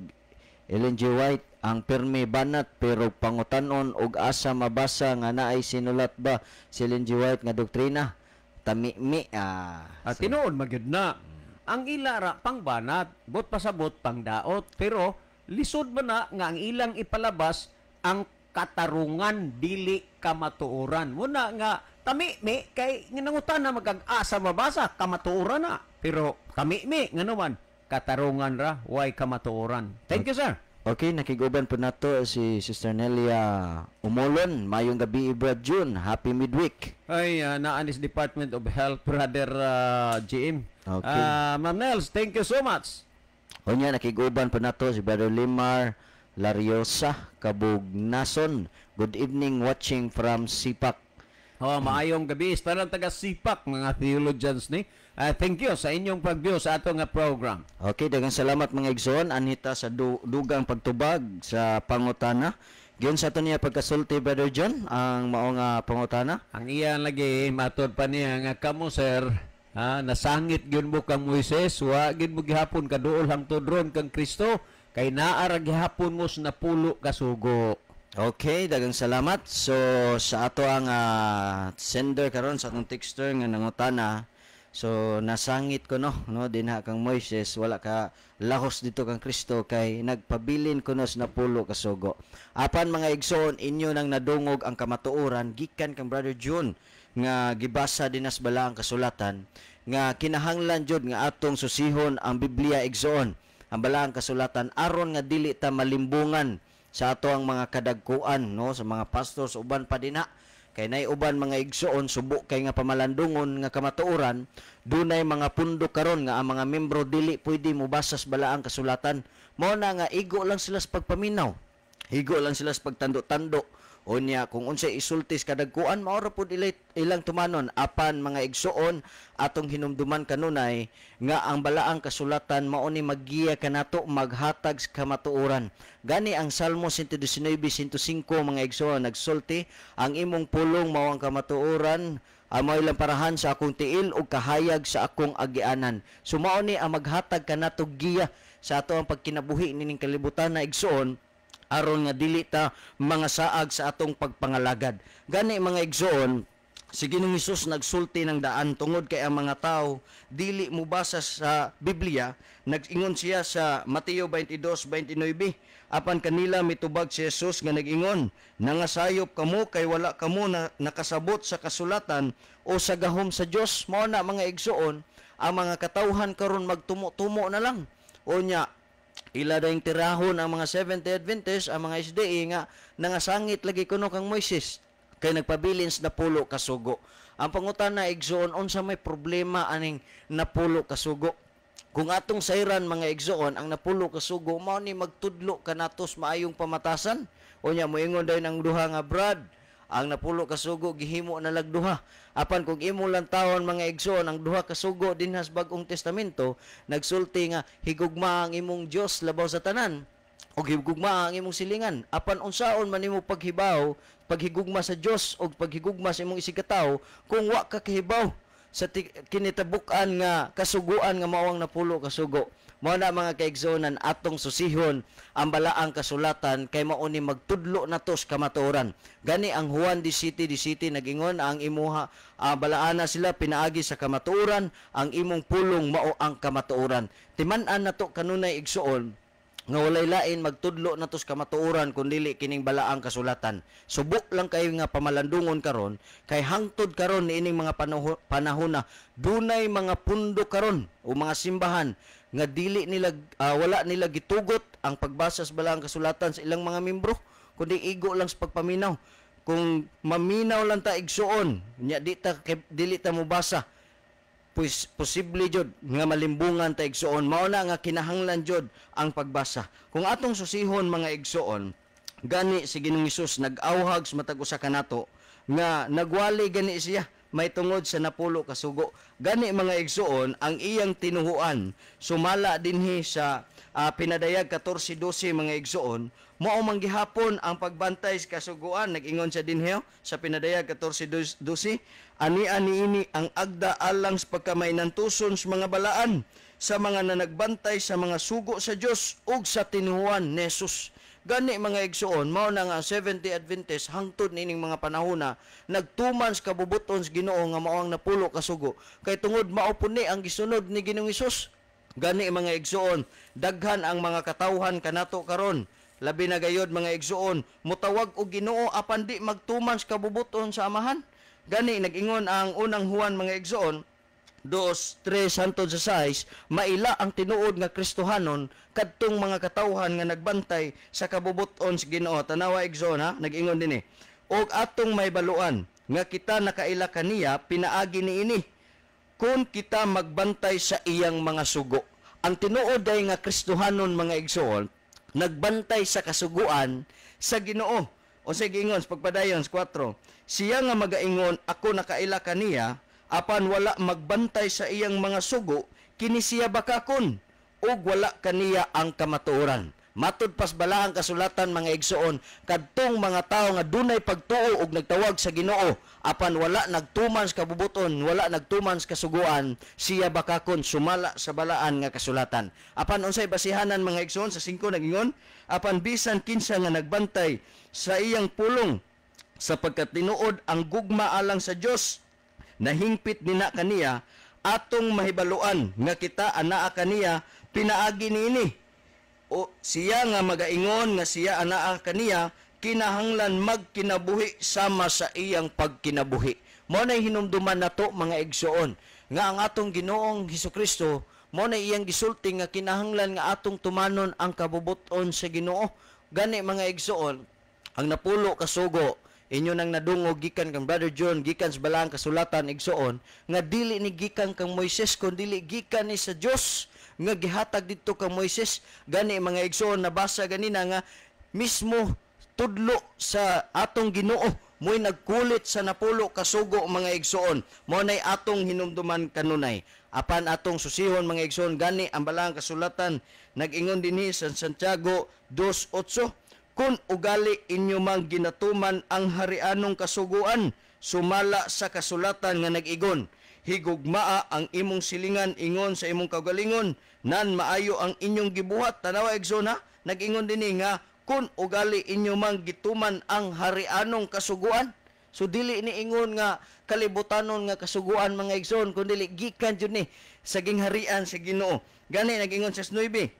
Ellen G. White ang pirmi banat pero pangutanon og asa mabasa nga naay sinulat ba si Ellen G. White nga doktrina tamimi. At tinuod magyud na. Ang ila ra pangbanat, bot pasabot pangdaot, pero lisod ba na nga ang ilang ipalabas ang katarungan dili kamatuoran. Muna nga tamimi kay nangutan na magag-asa mabasa kamatuoran na. Pero tamimi ngano man katarungan ra way kamatuoran. Thank you, sir. Okay, nakiguban po nato si Sister Nelia Umolon. Mayong gabi, Brad June. Happy midweek. Ay, naanis Department of Health, Brother GM. Okay. Ma'am Nels, thank you so much. Unya, nakiguban po nato si Brother Limar Lariosa Kabugnason. Good evening, watching from Sipak. Oh, maayong gabi sa tanang taga Sipak, mga theologians ni. Thank you sa inyong pag-view sa ato nga program. Okay, daghang salamat mga igsoon. Anhita sa dugang pagtubag sa pangutana. Giyon sa ato niya pagkasulti, Brother John, ang mao nga pangutana. Ang iya lagi matod pa niya nga kamo sir, nasangit gyud mo kang Moises, wa gyud mo gihapon kaduol hangtod ron kang Kristo kay naa ra gihapon mo sa napulo ka sugo. Okay, daghang salamat. So sa ato ang sender karon sa atong texter nga nangutana. So nasangit ko no dinha kang Moises, wala ka lahos dito kang Kristo kay nagpabilin kuno sa napulo ka sugo. Apan mga igsoon, inyo nang nadungog ang kamatuoran gikan kang Brother June nga gibasa dinas balaang kasulatan nga kinahanglan jud nga atong susihon ang Biblia, igsoon, ang balaang kasulatan aron nga dili ta malimbungan sa ato ang mga kadagkuan, no, sa mga pastor sa uban pa dinha. Kay nay uban mga igsoon subo kay nga pamalandungon nga kamatuoran, dunay mga pundo karon nga ang mga membro dili pwede mobasa sa balaang kasulatan. Mao na nga igo lang sila sa pagpaminaw, igo lang sila sa pagtando-tando. Unya kung unsay isulti sa kadagkuan mao ra pud ilang tumanon. Apan mga igsoon, atong hinumduman kanunay nga ang balaang kasulatan mao ni maggiya kanato, maghatag sa kamatuoran. Gani ang Salmo 119:105 mga igsoon nagsulti, ang imong pulong mao ang kamatuoran, amo ilang parahan sa akong tiil ug kahayag sa akong agianan. So mao ni ang maghatag kanato giya sa ato ang pagkinabuhi nining kalibutan na igsoon, aron nga dili ta mga saag sa atong pagpangalagad. Gani mga igsoon, si Ginoong Hesus nagsulti ng daan tungod kay ang mga tao dili mobasa sa Biblia. Nag-ingon siya sa Mateo 22:29, apan kanila mitubag si Jesus nga nag-ingon, nangasayop kamo kay wala kamo na nakasabot sa kasulatan o sa gahom sa Dios. Mao na mga igsoon, ang mga katawhan karon magtumo-tumo na lang. Unya ila dayong tirahon ang mga Seventh-day Adventist, ang mga SDA nga nangasangit lagi kuno kang Moises kay nagpabilin sa napulo ka sugo. Ang pangutana igsoon, unsa may problema aning napulo ka sugo? Kung atong sayran mga igsoon, ang napulo ka sugo mao ni magtudlo kanatos maayong pamatasan. Unya moingon dayon ang duha nga brad, ang napulo ka sugo gihimo na lag duha. Apan kung imo lang tawon mga igsoon, ang duha ka sugo dinha sa Bag-ong Testamento nagsulti nga higugma ang imong Dios labaw sa tanan ug higugma ang imong silingan. Apan unsaon man nimo paghibaw paghigugma sa Dios ug paghigugma sa imong isigkatawo kung wa ka kahibaw sa kinitabuk-an nga kasuguan nga mao ang napulo ka sugo? Mao na mga kaigsuonan, atong susihon ang balaang kasulatan kay mao ni magtudlo nato sa kamatuoran. Gani ang Juan 17:17 nagingon ang imuha balaana sila pinaagi sa kamatuoran, ang imong pulong mao ang kamatuoran. Timan-an nato kanunay igsuon nga walay lain magtudlo nato sa kamatuoran kun dili kining balaang kasulatan. Subok lang kayo nga pamalandungon karon kay hangtod karon niining mga panahona dunay mga pundo karon o mga simbahan nga dili nila wala nila gitugot ang pagbasa sa balaang kasulatan sa ilang mga membro, kundi igo lang sa pagpaminaw. Kung maminaw lang ta igsuon, nya di ta dili ta mobasa, pues posible jud nga malimbungan ta igsuon. Mao na nga kinahanglan jud ang pagbasa. Kung atong susihon mga igsuon, gani si Ginoong Hesus nag-awhag sa matag usa kanato nga nagwali gani siya may tungod sa napulo ka sugo. Gani mga igsuon, ang iyang tinuhuan sumala dinhi sa Pinadayag 14:12, mga igsoon, mao man gihapon ang pagbantay sa kasuguan. Nag-ingon siya dinhi sa Pinadayag 14:12, "Ani-ani ini ang agda alang sa pagkamainantuson sa mga balaan, sa mga nanagbantay sa mga sugo sa Dios ug sa tinuhuan ni Jesus." Gani, mga igsoon, mao na nga ang Seventh-day Adventist hangtod niining mga panahona nagtuman sa kabubuton sa Ginoo nga mao ang napulo ka sugo, kay tungod mao pud ni ang gisunod ni Ginoong Hesus. Gani, mga igsoon, daghan ang mga katawhan kanato karon, labi na gayod, mga igsoon, mutawag og Ginoo apan di magtuman sa kabubuton sa Amahan. Gani nag-ingon ang Unang Juan, mga igsoon, 2:3 hantod sa 6, maila ang tinuod nga Kristohanon kadtong mga katawhan nga nagbantay sa kabubuton sa Ginoo. Tanawa, igsoon, ha, nag-ingon dinhi, "Og atong mahibaluan nga kita nakaila kaniya pinaagi niini, kung kita magbantay sa iyang mga sugo." Ang tinuod ay nga Kristohanon, mga igsoon, nagbantay sa kasuguan sa Ginoo. O sa giingon sa pagpadayon sa 4, "Siya nga magaingon, 'Ako nakaila kaniya,' apan wala magbantay sa iyang mga sugo, kini siya bakakon ug wala kaniya ang kamatuoran." Matud pas balaang kasulatan, mga igsoon, kadtong mga tawo nga dunay pagtuo ug nagtawag sa Ginoo apan wala nagtuman sa kabubuton, wala nagtuman sa kasuguan, siya bakakon sumala sa balaan nga kasulatan. Apan unsay basihanan, mga igsoon? Sa 5 nagingon, "Apan bisan kinsa nga nagbantay sa iyang pulong, sapagkat tinuod ang gugma alang sa Dios nahingpit nina kaniya, atong mahibaluan nga kita anaa kaniya pinaagi niini. O siya nga magaingon nga siya anaa kaniya, kinahanglan magkinabuhi sama sa iyang pagkinabuhi." Mao nay hinumduman nato, mga igsoon, nga ang atong Ginoong Hesukristo mao na iyang gisulti nga kinahanglan nga atong tumanon ang kabubuton sa Ginoo. Gani, mga igsoon, ang napulo ka sugo inyo nang nadungog gikan kang Brother John, gikan sa balaang kasulatan, igsoon, nga dili ni gikan kang Moises kun dili gikan ni sa Dios nga gihatag didto kang Moises. Gani, mga igsoon, nabasa ganina nga mismo tudlo sa atong Ginoo mo'y nagkulit sa napulo kasugo, mga igsoon. Mao nay atong hinumduman kanunay apan atong susihon, mga igsoon. Gani ang balaang kasulatan nag-ingon dinhi sa Santiago 2:8, "Kung ugali inyo mang ginatuman ang harianong kasuguan sumala sa kasulatan nga nag-igon, 'Higugmaa ang imong silingan ingon sa imong kaugalingon,' nan maayo ang inyong gibuhat." Tanawa, igsoon, ha, nag-ingon dinhi nga kung ugali inyo mang gituman ang harianong kasuguan. So dili ni ingon nga kalibutanon nga kasuguan, mga igsoon, kun dili gikan jud ni sa gingharian sa Ginoo. Gani nag-ingon sa 9,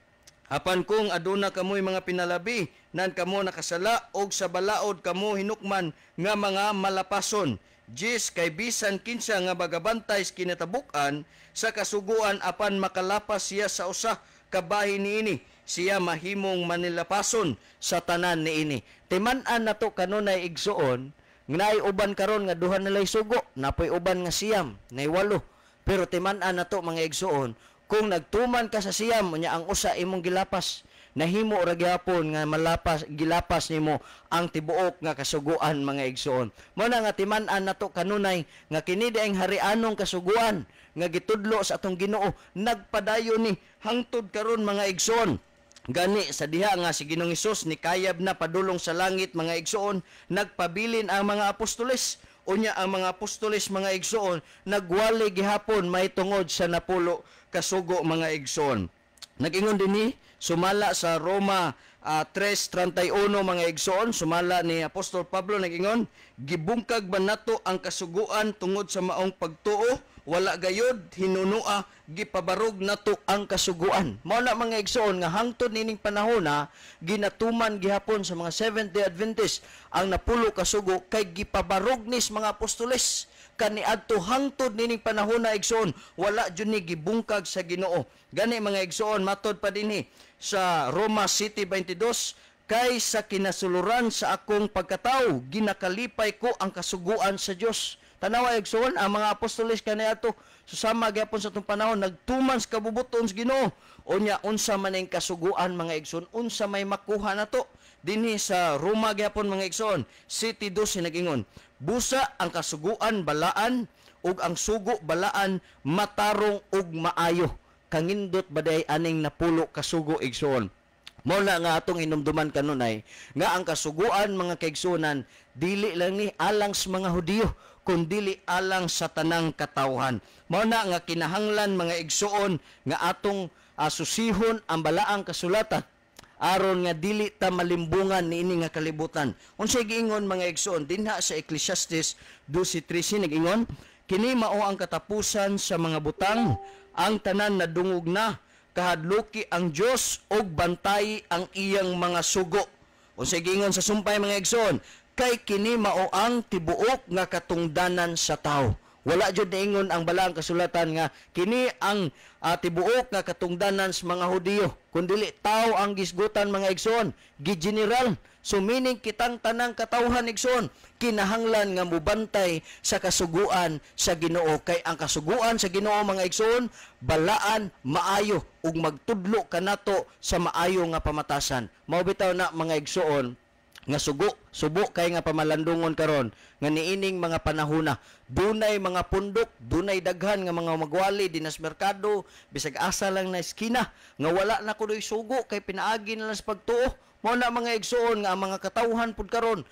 "Apan kung aduna kamoy mga pinalabi, nan kamo nakasala og sa balaod kamo hinukman nga mga malapason." Jis, "Kay bisan kinsa nga bagabantay sa kinatabuk-an sa kasuguan apan makalapas siya sa usa ka bahin niini, siya mahimong manilapason sa tanan niini." Timan-an nato kanunay, igsoon, nga naay uban karon nga duha nilay sugo, napoy uban nga 9, nay 8. Pero timan-an nato, mga igsoon, kung nagtuman ka sa 9, unya ang usa imong gilapas, nahimo ra gyapon nga malapas gilapas nimo ang tibuok nga kasuguan, mga igsoon. Mao na nga timan-an nato kanunay nga kini diay harianong kasuguan nga gitudlo sa atong Ginoo nagpadayon ni hangtod karon, mga igsoon. Gani sa diha nga si Ginoong Hesus nikayab na padulong sa langit, mga igsoon, nagpabilin ang mga apostoles. Unya ang mga apostoles, mga igsoon, nagwali gihapon mahitungod sa napulo kasugo, mga igsoon. Nag-ingon dinhi sumala sa Roma 3:31, mga igsoon, sumala ni Apostol Pablo, nag-ingon, "Gibungkag ba nato ang kasuguan tungod sa maong pagtuo? Wala gayod, hinunua gipabarog nato ang kasuguan." Mao na, mga igsoon, nga hangtod nining panahona ginatuman gihapon sa mga Seventh-day Adventist ang napulo kasugo kay gipabarog nis mga apostoles kaniadto hangtod nining panahona, igsoon, wala jud ni gibungkag sa Ginoo. Gani, mga igsoon, matod pa dinhi sa Roma 7:22, "Kay sa kinasuluran sa akong pagkatawo ginakalipay ko ang kasuguan sa Dios." Tanawa, igsoon, ang mga apostoles kaniadto susama gyapon sa atong panahon nagtuman sa kabubuton sa Ginoo. Unya unsa man ang kasuguan, mga igsoon? Unsa may makuha nato dinhi sa Roma gyapon, mga igsoon? 7:2 nag-ingon, "Busa ang kasuguan balaan ug ang sugo balaan, matarong ug maayo." Kangindot ba day aning 10 kasugo, igsoon? Mao na nga atong hinumduman kanunay nga ang kasuguan, mga kaigsuonan, dili lang ni alang sa mga Hudiyo, kundili alang sa tanang katawhan. Mao na nga kinahanglan, mga igsuon, nga atong susihon ang balaang kasulatan aron nga dili ta malimbungan niini nga kalibutan. Unsay giingon, mga igsuon, dinha sa Ecclesiastes 12:13? Nag-ingon, "Kini mao ang katapusan sa mga butang, ang tanan nadungog na. Kahadluki ang Dios ug bantay ang iyang mga sugo." Unsay giingon sa sumpay, mga igsoon? "Kay kini mao ang tibuok nga katungdanan sa tawo." Wala jud niingon ang balaang kasulatan nga kini ang tibuok nga katungdanan sa mga Hudiyo, kundili tao ang gisgutan, mga igsoon, gi-general. So meaning kitang tanang katawhan, igsoon, kinahanglan nga mubantay sa kasuguan sa Ginoo, kay ang kasuguan sa Ginoo, mga igsoon, balaan, maayo ug magtudlo kanato sa maayo nga pamatasan. Mao bitaw na, mga igsoon, nga sugo subo kay nga pamalandungon karon nga niining mga panahona dunay mga pundok, dunay daghan nga mga magwali dinas merkado, bisag asa lang na eskina, nga wala na kunoy sugo kay pinaagi na lang sa pagtuo. Mao na, mga igsoon, nga ang mga katawhan pud karon,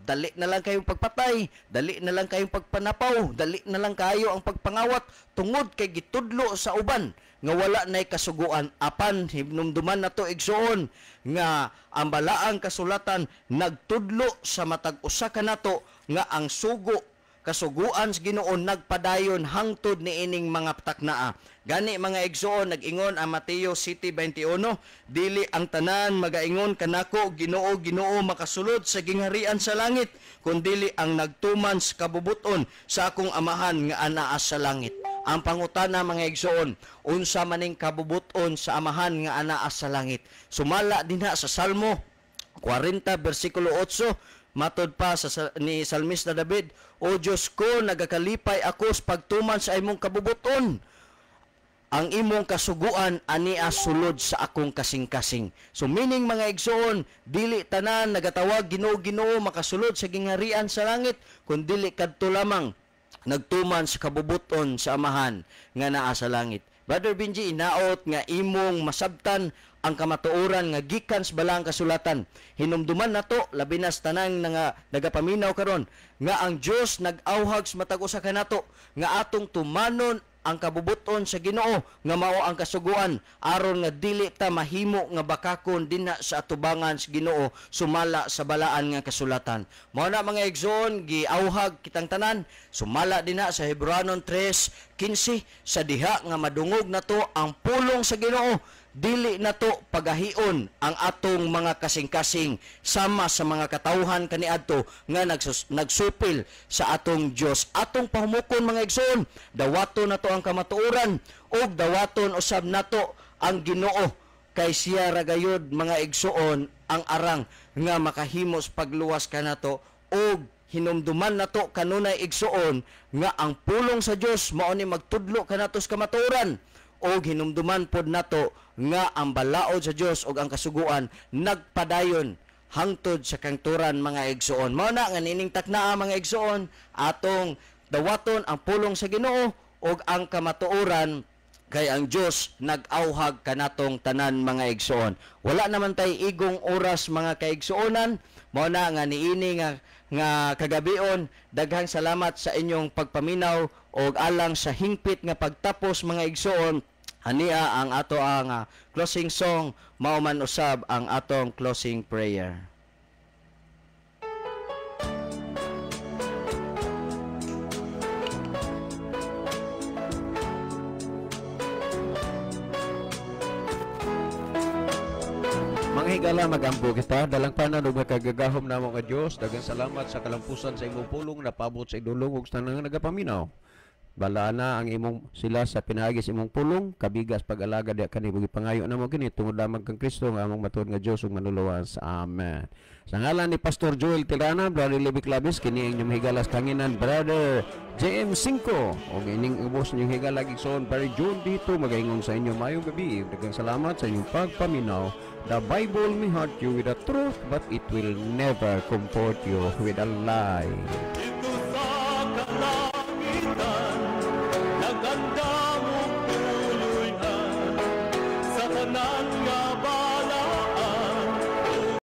dali na lang kayong pagpatay, dali na lang kayong pagpanapaw, dali na lang kayo ang pagpangawat tungod kay gitudlo sa uban nga wala nay kasuguan. Apan hinumduman nato, igsoon, nga ang balaang kasulatan nagtudlo sa matag usa kanato nga ang sugo, kasuguan sa Ginoo, nagpadayon hangtod niining mga taknaa. Gani, mga igsoon, nag-ingon ang Mateo 7:21, "Dili ang tanan magaingon kanako, 'Ginoo, Ginoo,' makasulod sa gingharian sa langit, kundili ang nagtuman sa kabubuton sa akong Amahan nga anaa sa langit." Ang pangutana, mga igsoon, unsa maning kabubuton sa Amahan nga anaa sa langit? Sumala dinha sa Salmo 40 bersikulo 8, matod pa sa ni Salmista David, "O Diyos ko, nagakalipay ako sa pagtuman sa imong kabubuton. Ang imong kasuguan ania sulod sa akong kasing-kasing." So meaning, mga igsoon, dili tanan nagatawag "Ginoo, Ginoo" makasulod sa gingharian sa langit, kundili kadto lamang nagtuman sa kabubuton sa Amahan nga naa sa langit. Brother Benji, inaot nga imong masabtan ang kamatuoran nga gikan sa balaang kasulatan. Hinumduman nato, labi na sa tanang nga nagapaminaw karon, nga ang Dios nag-awhag sa matag usa kanato nga atong tumanon ang kabubuton sa Ginoo nga mao ang kasuguan aron nga dili ta mahimo nga bakakon dinha sa atubangan sa Ginoo sumala sa balaan nga kasulatan. Mao na, mga igsoon, giawhag kitang tanan sumala dinha sa Hebreanon 3:15, sa diha nga madungog nato ang pulong sa Ginoo, dili nato pagahion ang atong mga kasing-kasing sama sa mga katawhan kaniadto nga nagsupil sa atong Dios. Atong pahumukon, mga igsoon, dawaton nato ang kamatuoran ug dawaton usab nato ang Ginoo, kay siya ra gayud, mga igsoon, ang arang nga makahimos pagluwas kanato. Ug hinumduman nato kanunay, igsoon, nga ang pulong sa Dios mao ni magtudlo kanato sa kamatuoran, og hinumduman pod nato nga ang balaod sa Dios ug ang kasuguan nagpadayon hangtod sa kangturan, mga igsoon. Mao na nga nining taknaa, mga igsoon, atong dawaton ang pulong sa Ginoo ug ang kamatuoran, kay ang Dios nag-awhag kanatong tanan, mga igsoon. Wala naman tay igong oras, mga kaigsuonan. Mao na nga niini nga kagabion, daghang salamat sa inyong pagpaminaw, og alang sa hingpit nga pagtapos, mga igsoon, ania ang ato ang closing song, mao man usab ang atong closing prayer. Mga higala, magampo kita. Dalangpanan ug makagagahom namo nga Dios, daghang salamat sa kalampusan sa imong pulong napabot sa idulong ug sa tanang nagapaminaw. Balaana ang imong sila sa pinaagi sa imong pulong, kabigas pag-alaga diha kani, gipangayo namo kini tungod lamang kang Kristo nga among matuod nga Dios ug manluluwas. Amen. Sa ngalan ni Pastor Joel Tirana, Brother Levi Clavis, kini ang inyong higalas kanginan, Brother JM 5, ug ining ubos inyong higala igsoon, Brother John dito magaingon sa inyo maayong gabi. Daghang salamat sa inyong pagpaminaw. The Bible may hurt you with the truth, but it will never comfort you with a lie.